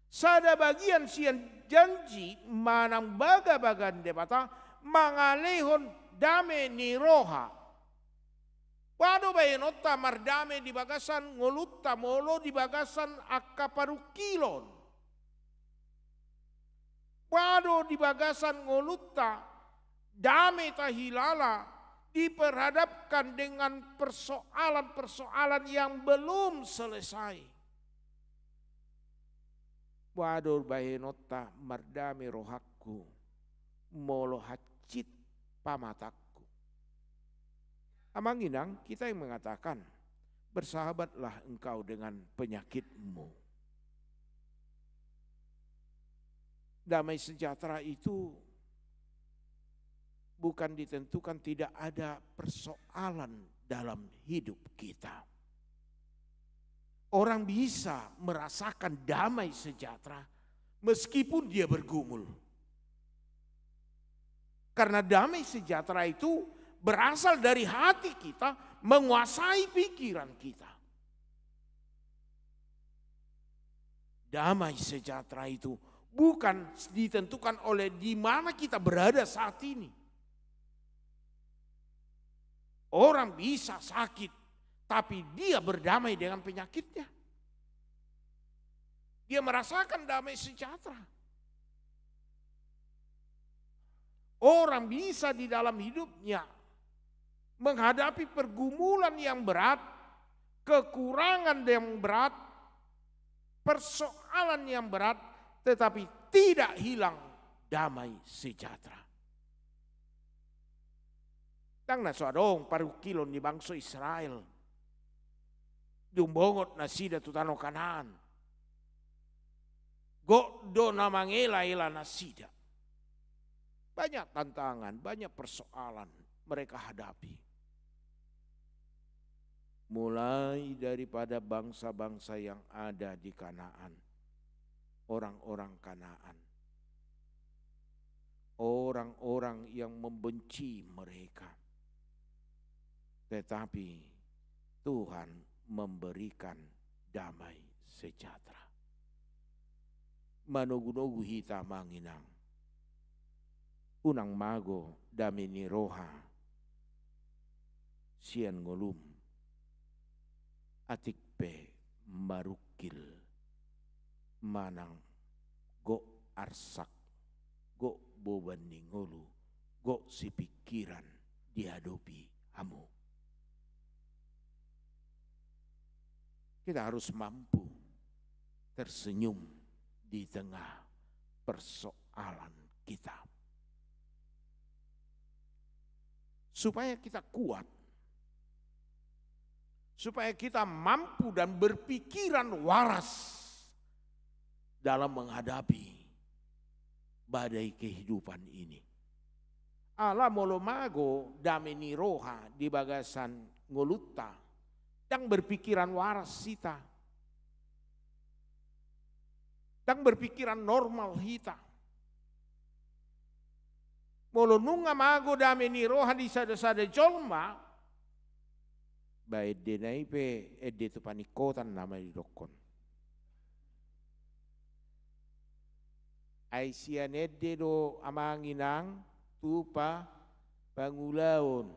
Sada bagian sian janji manang bagabaga ni Debata mangalehon dame ni roha. Boha do baenonta mardame di bagasan ngolunta molo di bagasan angka parungkilon? Boha do di bagasan ngolunta, dame tahilala, diperhadapkan dengan persoalan-persoalan yang belum selesai. Boha do bahenonta, mardame rohangku molo hansit pamatangku. Amang inang, kita yang mengatakan, bersahabatlah engkau dengan penyakitmu. Damai sejahtera itu bukan ditentukan tidak ada persoalan dalam hidup kita. Orang bisa merasakan damai sejahtera meskipun dia bergumul. Karena damai sejahtera itu berasal dari hati kita, menguasai pikiran kita. Damai sejahtera itu bukan ditentukan oleh di mana kita berada saat ini. Orang bisa sakit, tapi dia berdamai dengan penyakitnya. Dia merasakan damai sejahtera. Orang bisa di dalam hidupnya menghadapi pergumulan yang berat, kekurangan yang berat, persoalan yang berat, tetapi tidak hilang damai sejahtera. Ndang na so adong parungkilon ni bangso Israel dung bongot nasida tu tano Kanaan. Gok do na mangela-ela nasida. Banyak tantangan, banyak persoalan mereka hadapi. Mulai daripada bangsa-bangsa yang ada di Kanaan, orang-orang Kanaan, orang-orang yang membenci mereka. Tetapi Tuhan memberikan damai sejahtera. Manogu-nogu hita, amang inang, unang mago dame ni roha sian ngolum, atik pe marungkil manang gok arsak, gok boban ni ngolu, gok sipingkiran diadopi hamu. Kita harus mampu tersenyum di tengah persoalan kita. Supaya kita kuat, supaya kita mampu dan berpikiran waras dalam menghadapi badai kehidupan ini. Ala molo mago dame ni roha di bagasan ngolunta, ndang berpikiran waras hita. Ndang berpikiran normal hita. Molo nunga mago dame ni roha di sada-sada jolma, ba endena i pe ende tu paningkotan nama didokkon. Ai sian ende do, amang inang, tu pa-, pangulaon.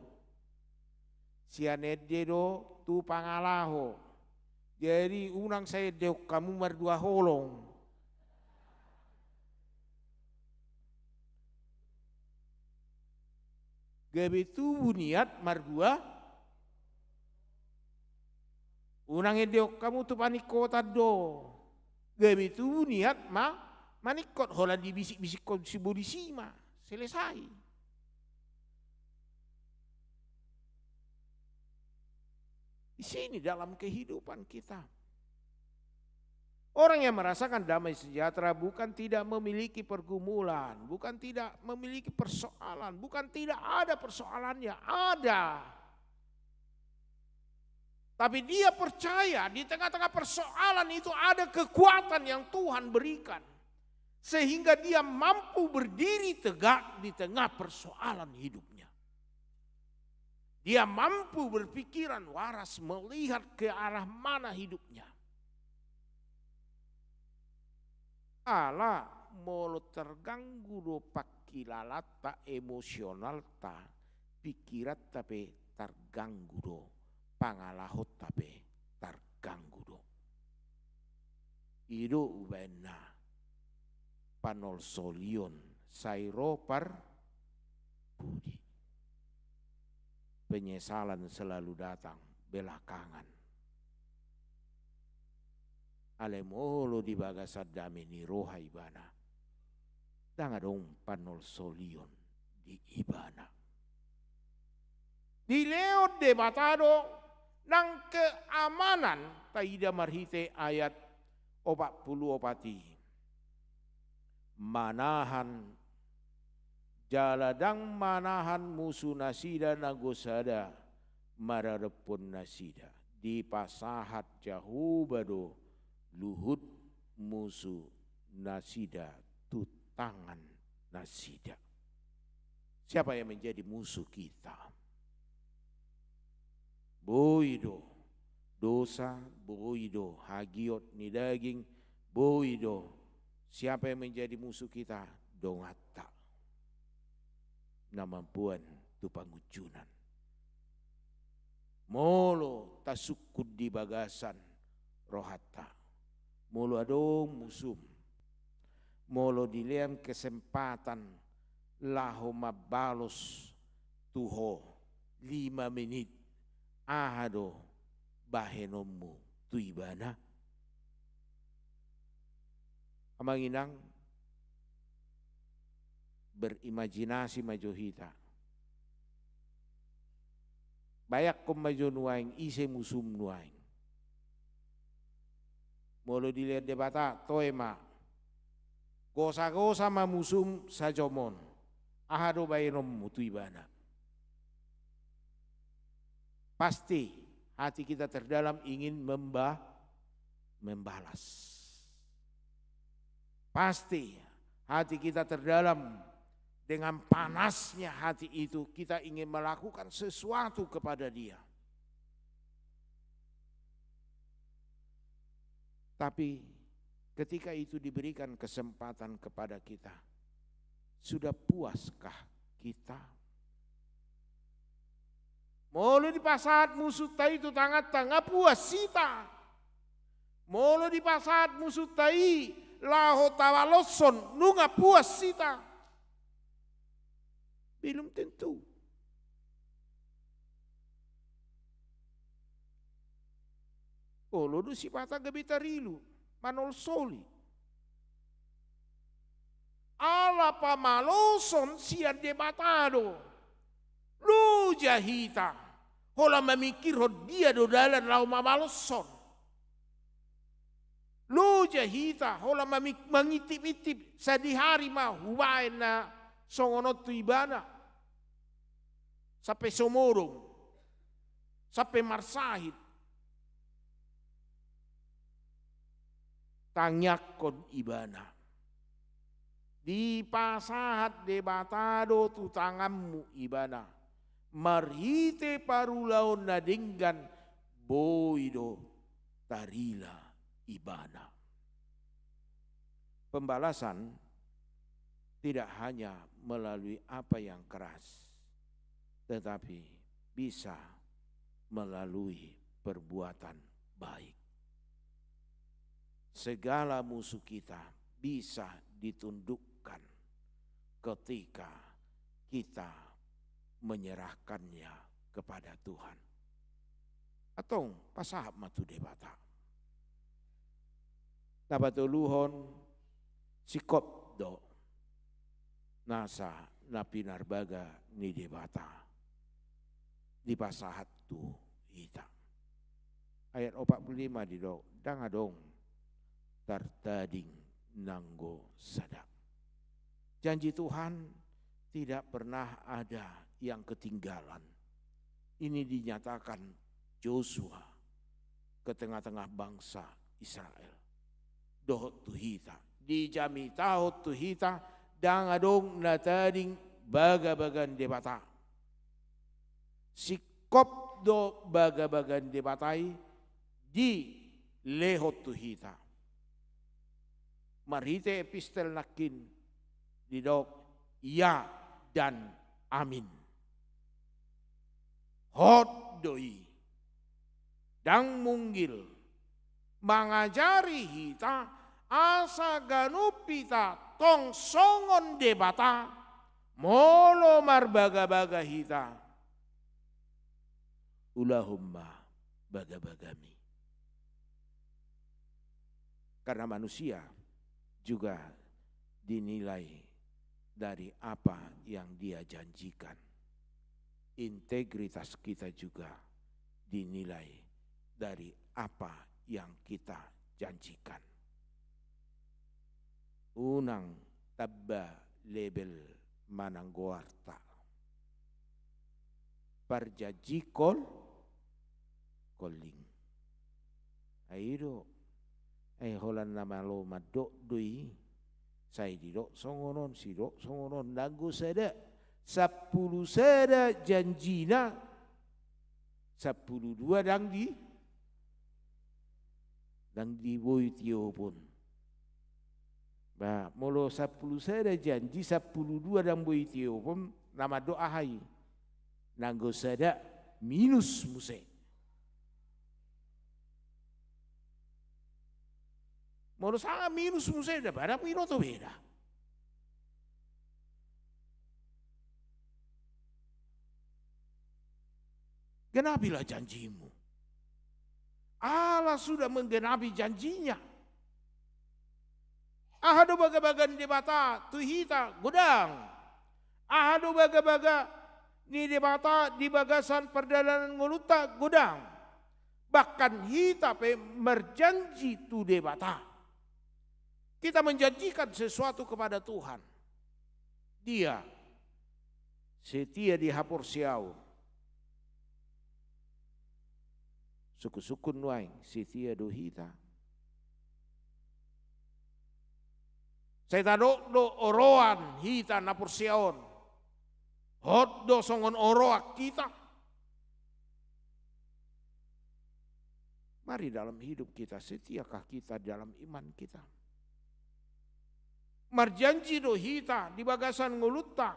Sian ende do tu pangalaho. Jadi unang sai endehon hamu mardua holong. Gabe tubu niat mardua. Unang endehon hamu tu paningkotan do. Gabe tubu niat ma-, maningkot, holan dibisik-bisikkon sibolis i ma. Selesai. Di sini dalam kehidupan kita. Orang yang merasakan damai sejahtera bukan tidak memiliki pergumulan, bukan tidak memiliki persoalan, bukan tidak ada persoalannya, ada. Tapi dia percaya di tengah-tengah persoalan itu ada kekuatan yang Tuhan berikan, sehingga dia mampu berdiri tegak di tengah persoalan hidupnya. Dia mampu berpikiran waras, melihat ke arah mana hidupnya. Ala molo terganggu do pangkilalanta, emosionalta, pikiranta pe terganggu do, pangalahonta pe terganggu do. I do umbahen na panolsolion sai ro parpudi. Penyesalan selalu datang belakangan. Alai molo di bagasan dame ni roha ibana, ndang adong panolsolion di ibana. Dilehon Debata do nang keamanan, taida marhite ayat opat pulu opat i. Manahan, jala ndang manahan musu nasida nanggo sada maradophon nasida. Dipasahat Jahowa do luhut musu nasida tu tangan nasida. Siapa yang menjadi musuh kita? Boi do dosa, boi do hagiot ni daging, boi do. Siapa yang menjadi musuh kita? Donganta na mamboan tu pangunjunan. Molo tasungkun di bagasan rohanta, molo adong musum, molo dilean kesempatan laho mambalos tu ho lima menit, aha do bahenonmu tu ibana? Amang inang, berimajinasi ma jo hita. Bayangkon ma jo nuaeng ise musum nuaeng. Molo dilehon Debata, toe ma. Gosa-gosa ma musum sajom on. Aha do baenonmu tu ibana? Pasti hati kita terdalam ingin memba-, membalas. Pasti hati kita terdalam, dengan panasnya hati itu, kita ingin melakukan sesuatu kepada dia. Tapi ketika itu diberikan kesempatan kepada kita, sudah puaskah kita? Molo dipasahat musunta i tu tanganta, nga puas hita. Molo dipasahat musunta i laho tabaloshon, nunga puas hita? Belum tentu. Olo do sipata gabe tarilu, manolsoli. Ala pamaloshon sian Debata do. Loja hita, holan mamingkirhon dia do dalan laho mamaloshon. Loja hita, holan mamik-, mangintip-intip, sadihari ma hubaen na songon on tu ibana. Sampe sumodom, sampe marsahit. Tangiangkon ibana. Dipasahat Debata do tu tanganmu ibana. Marhite parulaon na denggan boi do tarila ibana. Pembalasan tidak hanya melalui apa yang keras, tetapi bisa melalui perbuatan baik. Segala musuh kita bisa ditundukkan ketika kita menyerahkannya kepada Tuhan. Antong pasahat ma tu Debata. Na patoluhon, singkop do nasa na pinarbaga ni Debata dipasahat tu hita. Ayat opat pulu lima didok, ndang adong tartading nanggo sada. Janji Tuhan tidak pernah ada yang ketinggalan. Ini dinyatakan Josua ke tengah-tengah bangsa Israel. Dohot tu hita, dijamitahon tu hita, ndang adong na tading bagabaga ni Debata. Singkop do bagabaga ni Debata i dilehon tu hita. Marhite epistel nangkin didok, ya dan amin. Hot do i. Ndang munggil. Mangajari hita asa ganup hita Tong songon Debata, molo marbagabaga hita, ulahon ma bagabagami. Karena manusia juga dinilai dari apa yang dia janjikan. Integritas kita juga dinilai dari apa yang kita janjikan. Unang tamba lebel manang goarta. Parjanji kol-, kolling. Ai do. Ai holan na malo mandok do i. Sai didok songon on, sidok songon on. Nanggo sada, sampulu sada janjina, sampulu dua ndang di, ndang di boi tiopon. Ba, molo sampulu sada janji, sampulu dua ndang boi tiopon, na mandok aha i? Nanggo sada minus muse. Molo sanga minus muse, da barang binoto beda. Genapilah janjimu. Allah sudah menggenapi janjinya. Aha do bagabaga ni Debata tu hita? Godang. Aha do bagabaga ni Debata di bagasan pardalanan ngolunta? Godang. Bahkan hita pe marjanji tu Debata. Kita menjanjikan sesuatu kepada Tuhan. Dia setia di haporseaon. Sungkun-sungkun nuaeng setia do hita. Sai tadok do oroan hita na porsea on. Hot do songon oroan hita. Mari dalam hidup kita, setiakah kita dalam iman kita? Marjanji do hita di bagasan ngolunta,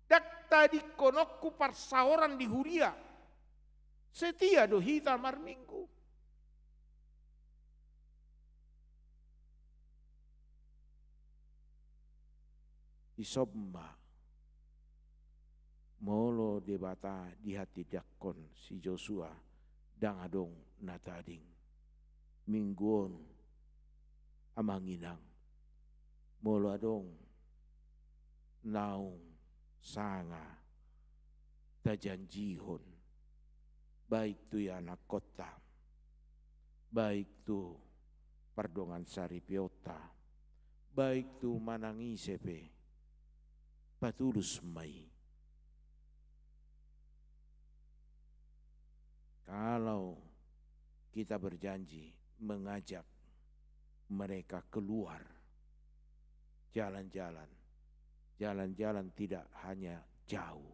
ndang tadingkononku parsaoran di huria. Setia do hita marminggu. Dison ma, molo Debata dihatindangkon si Josua, ndang adong na tading. Minggu on, amang inang, molo adong naung sanga tajanjihon, baik tu ianakkonta, baik tu pardongan saripeonta, baik tu manang ise pe, patulus ma i. Kalau kita berjanji mengajak mereka keluar jalan-jalan, jalan-jalan tidak hanya jauh.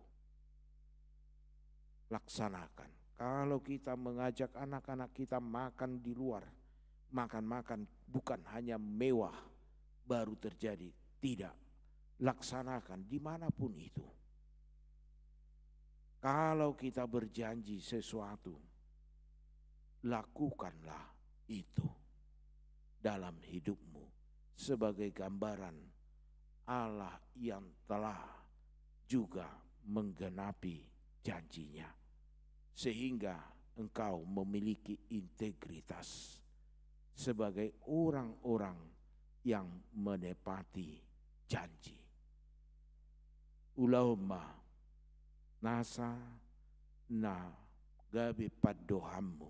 Laksanakan. Kalau kita mengajak anak-anak kita makan di luar, makan-makan bukan hanya mewah baru terjadi, tidak. Laksanakan dimanapun itu. Kalau kita berjanji sesuatu, lakukanlah itu dalam hidupmu sebagai gambaran Allah yang telah juga menggenapi janji-Nya, sehingga engkau memiliki integritas sebagai orang-orang yang menepati janji. Ulahon ma nasa na gabe pandohanmu,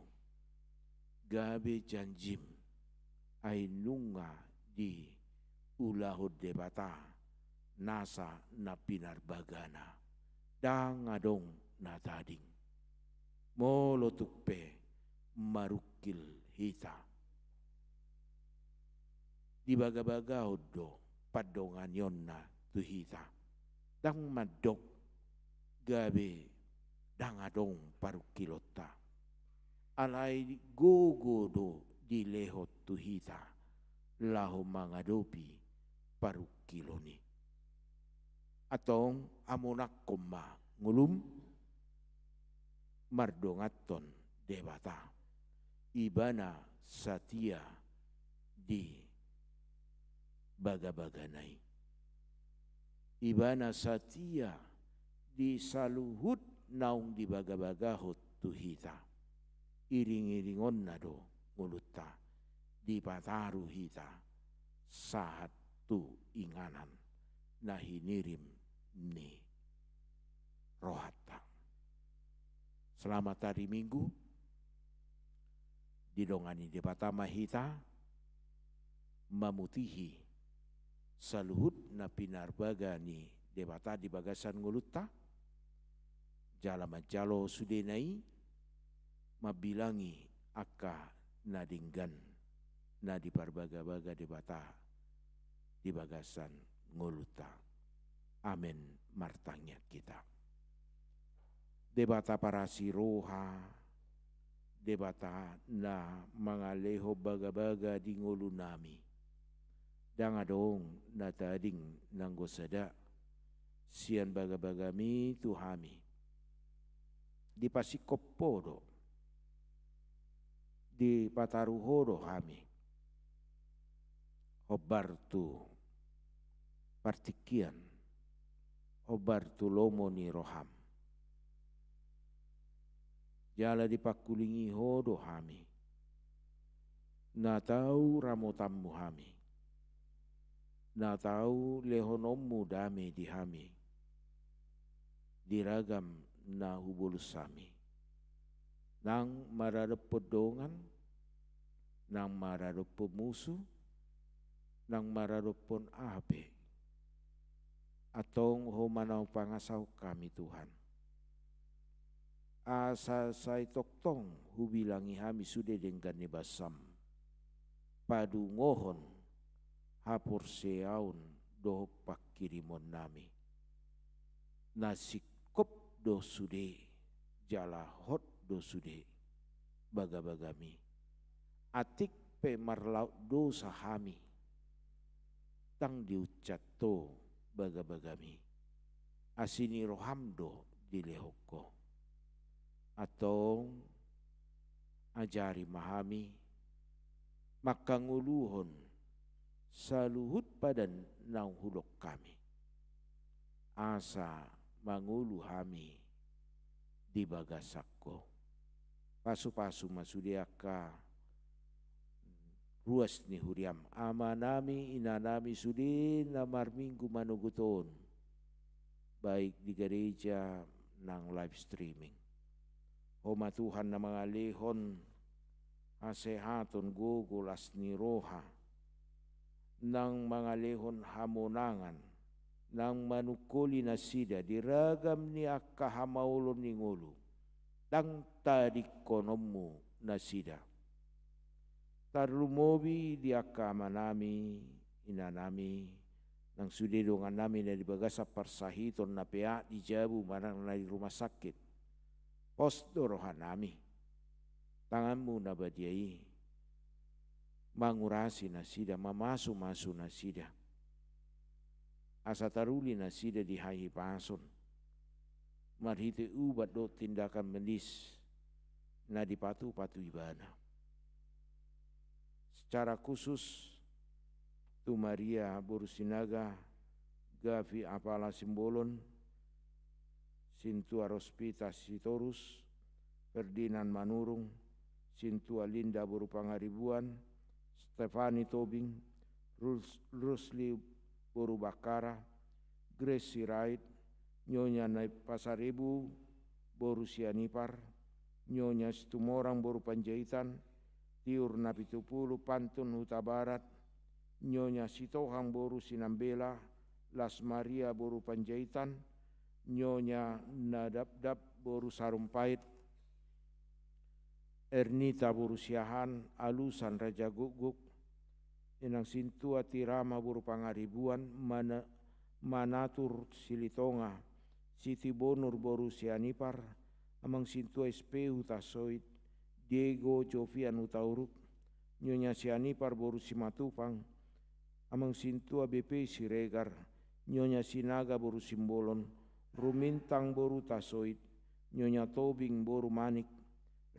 gabe janjim, ai nunga diulahon Debata nasa na pinarbagana. Ndang adong na tading. Molo tung pe marungkil hita, dibagabagahon do pandonganionna tu hita. Ndang mandok gabe ndang adong parungkilonta. Alai gogo do dilehon tu hita laho mangadopi parungkilon i. Antong amonangkon ma ngolum mardonganhon Debata. Ibana satia di bagabagana i. Ibana satia di saluhut naung dibagabagahon tu hita. Iringiringonna do ngolunta, dipataru hita sahat tu inganan na hinirim ni rohanta. Selamat hari Minggu. Didongani Debata ma hita mamutihi saluhut na pinarbaga ni Debata di bagasan ngolunta, jala manjalo sudena i mambilangi angka na denggan na diparbagabaga Debata di bagasan ngolunta. Amen. Martangiang hita. Debata parasi roha, Debata na mangalehon bagabaga di ngolunami. Ndang adong na tading nanggo sada sian bagabagami tu hami. Dipasingkop Ho do, dipataru Ho do hami hombar tu partingkian, hombar tu lomo ni roham. Jala dipangkulingi Ho do hami, na tau ramotanmu hami, na tau lehononmu dame di hami di ragam na hubolus hami, nang maradophon dongan, nang maradophon musu, nang maradophon aha pe. Antong Ho ma na hupangasahon hami, Tuhan, asa sai tongtong hubilangi hami sude denggan ni bansam, padungohon haporseaon dohot pangkirimonnami. Na singkop do sude, jala hot do sude bagabagami. Atik pe marlaok dosa hami, ndang diunsat Ho bagabagami. Asi ni roham do dilehon Ho. Antong ajari ma hami mangkangoluhon saluhut padan naung hudok hami, asa mangolu hami di bagasan Ho. Pasupasu ma sude angka ruas ni huriam, amanami, inanami, sude na marminggu manogot on, baik di gareja nang live streaming. Ho ma Tuhan na mangalehon hasehaton, gogo, las ni roha, nang mangalehon hamonangan, nang manungkoli nasida di ragam ni angka hamaolon ni ngolu, ndang tadingkononmu nasida. Tarlumobi di angka amanami, inanami, nang sude dongannami na di bagasan parsahiton, na peak di jabu manang na di rumah sakit. Pos do rohanami. Tanganmu na badia i mangurasi nasida, mamasumasu nasida, asa taruli nasida di hahipason marhite ubat dohot tindakan medis na dipatupatu ibana. Secara khusus tu Maria boru Sinaga, Gavi Apala Simbolon, Sintua Rospita Sitorus, Ferdinand Manurung, Sintua Linda boru Pangaribuan, Stefani Tobing, Rus-, Rusli boru Bakkara, Grace Sirait, Nyonya Nai Pasaribu boru Sianipar, Nyonya Situmorang boru Panjaitan, Tiur Napitupulu Pantun Hutabarat, Nyonya Sitohang boru Sinambela, Las Maria boru Panjaitan, Nyonya Nadapdap boru Sarumpait, Ernita boru Siahaan, Alusan Raja Gukguk, Inang Sintua Tirama boru Pangaribuan, Mana-, Manatur Silitonga, Siti Bonur boru Sianipar, Amang Sintua S P Hutasoit, Diego Jovian Hutauruk, Nyonya Sianipar boru Simatupang, Amang Sintua B P Siregar, Nyonya Sinaga boru Simbolon, Rumintang boru Tasoit, Nyonya Tobing boru Manik,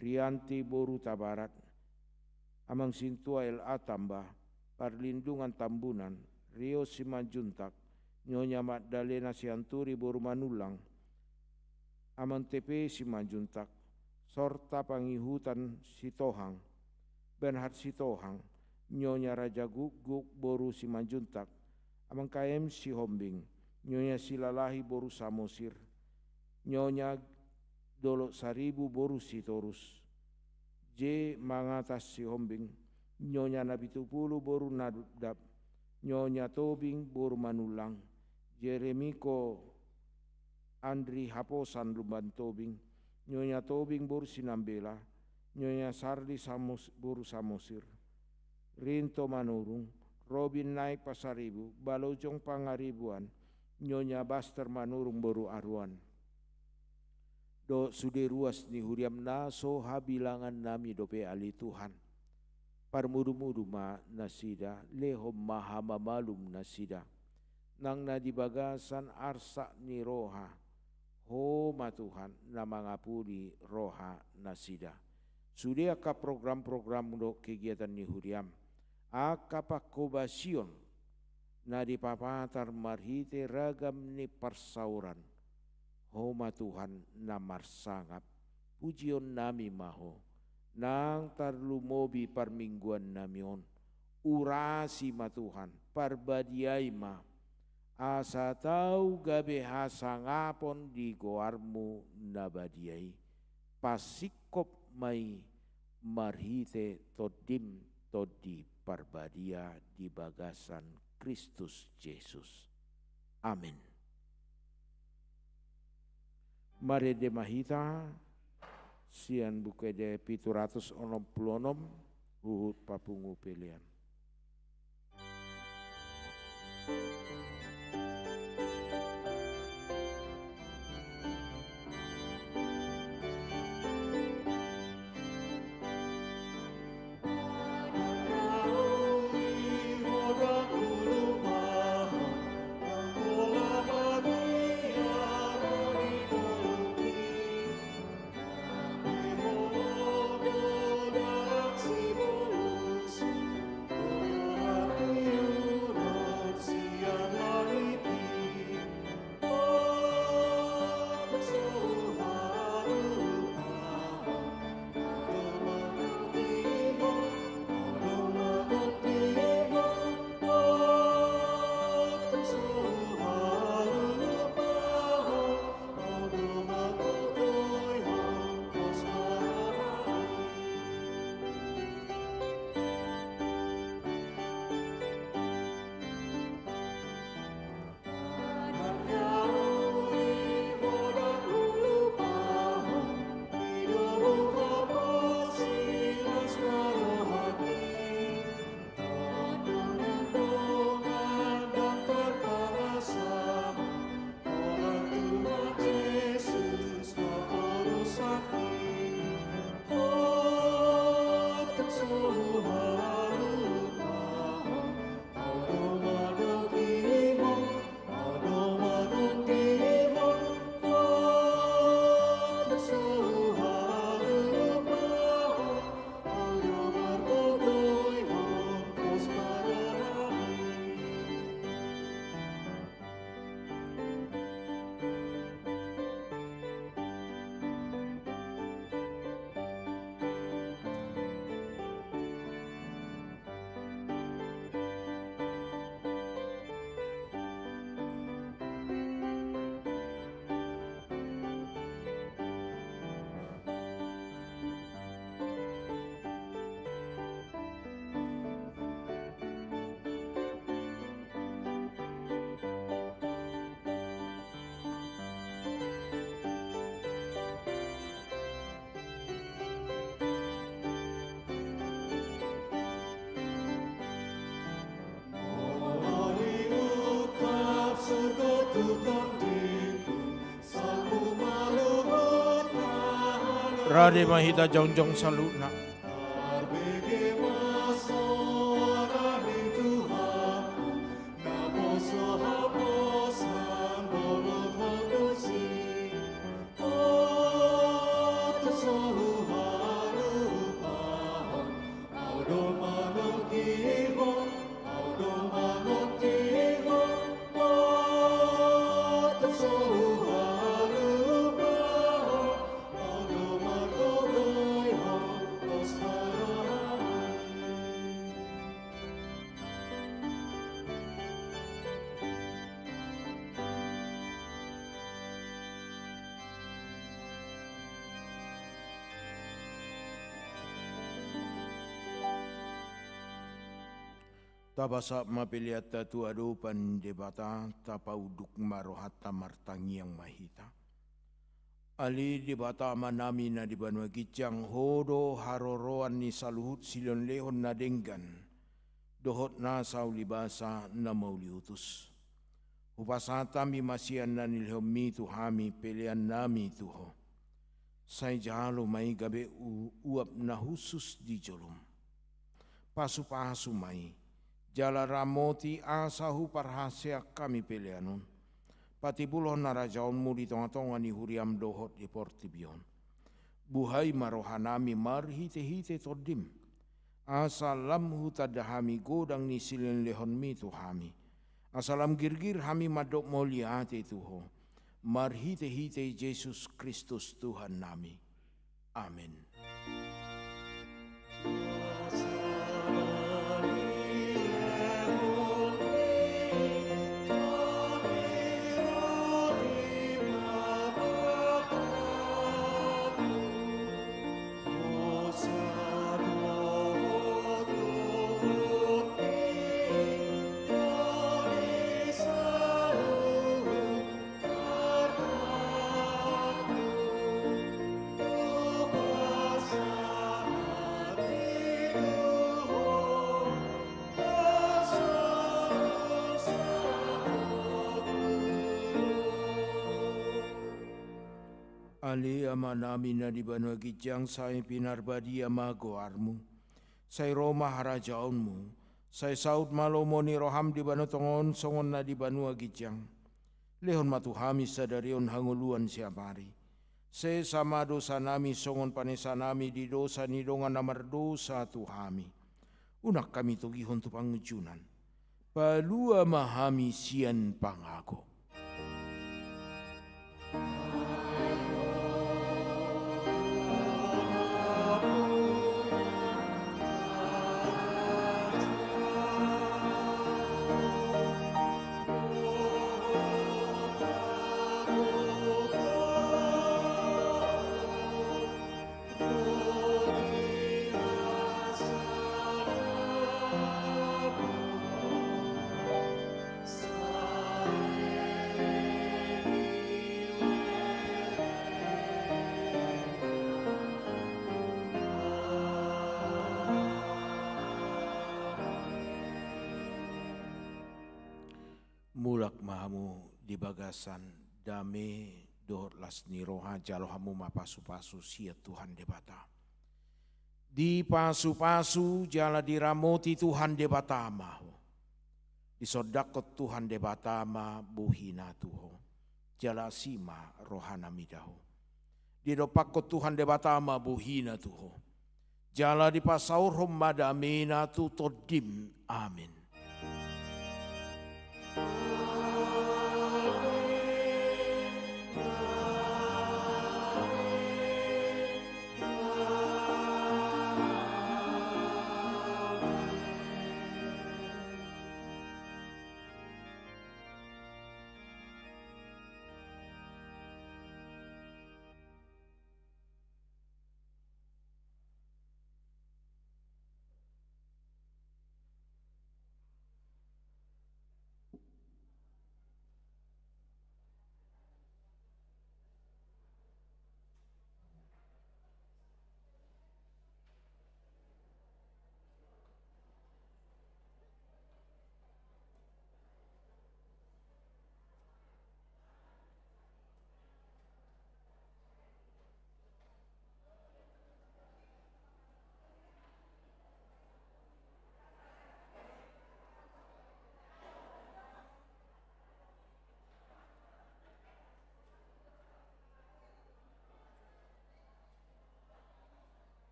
Rianti boru Tabarat, Amang Sintua L A Tamba, Parlindungan Tambunan, Rio Simanjuntak, Nyonya Magdalena Sianturi boru Manullang, Amang T P Simanjuntak, Sorta Pangihutan Sitohang, Bernhard Sitohang, Nyonya Raja Gukguk boru Simanjuntak, Amang K M Sihombing, Nyonya Silalahi boru Samosir, Nyonya Dolok Saribu boru Sitorus, J Mangatas Sihombing, Nyonya Napitupulu boru Nadapdap, Nyonya Tobing boru Manullang, Jeremiko Andri Haposan Lumban Tobing, Nyonya Tobing boru Sinambela, Nyonya Sarli Samos-, boru Samosir, Rinto Manurung, Robin Naik Pasaribu, Balojong Pangaribuan, Nyonya Baster Manurung boru Aruan. Dohot sude ruas ni huriam na so habilangannami dope ale Tuhan. Parmudumudu ma nasida, lehon ma hamamalum nasida. Nang na di bagasan arsak ni roha, Ho ma Tuhan na mangapuli roha nasida. Sude angka program-program dohot kegiatan ni huriam, angka panghobasion na dipapatar marhite ragam ni parsaoran, Ho ma Tuhan na marsangap. Pujionnami ma Ho. Nang tarlumobi parmingguannami on, urasi ma Tuhan, parbadiai ma, asa tau gabe hasangapon di goarmu na badia i. Pasingkop ma i marhite Tondim Tondi Parbadia di bagasan Kristus Jesus. Amin. Marende ma hita sian Buku Ende pitu ratus onom pulu onom, huhut papungu pelean. Rade ma hita jongjong saluhutna. Tapasahat ma peleanta tu adopan Debata, tapaunduk ma rohanta, martangiang ma hita. Ale Debata Amanami na di banua ginjang, Ho do haroroan ni saluhut silehonlehon na denggan dohot nasa ulibasa na mauliutus. Hupasahat hami ma sian na nilehonMi tu hami peleannami tu Ho. Sai jalo ma i gabe u-, uap na hushus di jolom. Pasupasu ma i, jala ramoti asa huparhaseang hami pelean on. Patimbulhon harajaonMu di tongatonga ni huriaM dohot di portibi on. Buhai ma rohanami marhitehite TondiM, asa lam hutanda hami godang ni silehonlehonMi tu hami, asa lam girgir hami mandok mauliate tu Ho, marhitehite Jesus Kristus Tuhannami. Amen. Ale Amanami na di banua ginjang, sai pinarbadia ma goarMu. Sai ro ma harajaonMu. Sai saut ma lomo ni rohaM di banua tonga on songon na di banua ginjang. Lehon ma tu hami sadari on hangoluan siapari. Sesa ma dosanami songon panesanami di dosa ni dongan na mardosa tu hami. Unang hami togihon tu pangunjunan. Palua ma hami sian pangago. Mulak ma hamu di bagasan dame dohot las ni roha, jalo hamu ma pasupasu sian Tuhan Debata. Dipasupasu jala diramoti Tuhan Debata ma ho. Disondangkon Tuhan Debata ma bohiNa tu ho, jala asi ma rohaNa mida ho. Didompakkon Tuhan Debata ma bohiNa tu ho, jala dipasaorhon ma dameNa tu tondim. Amen.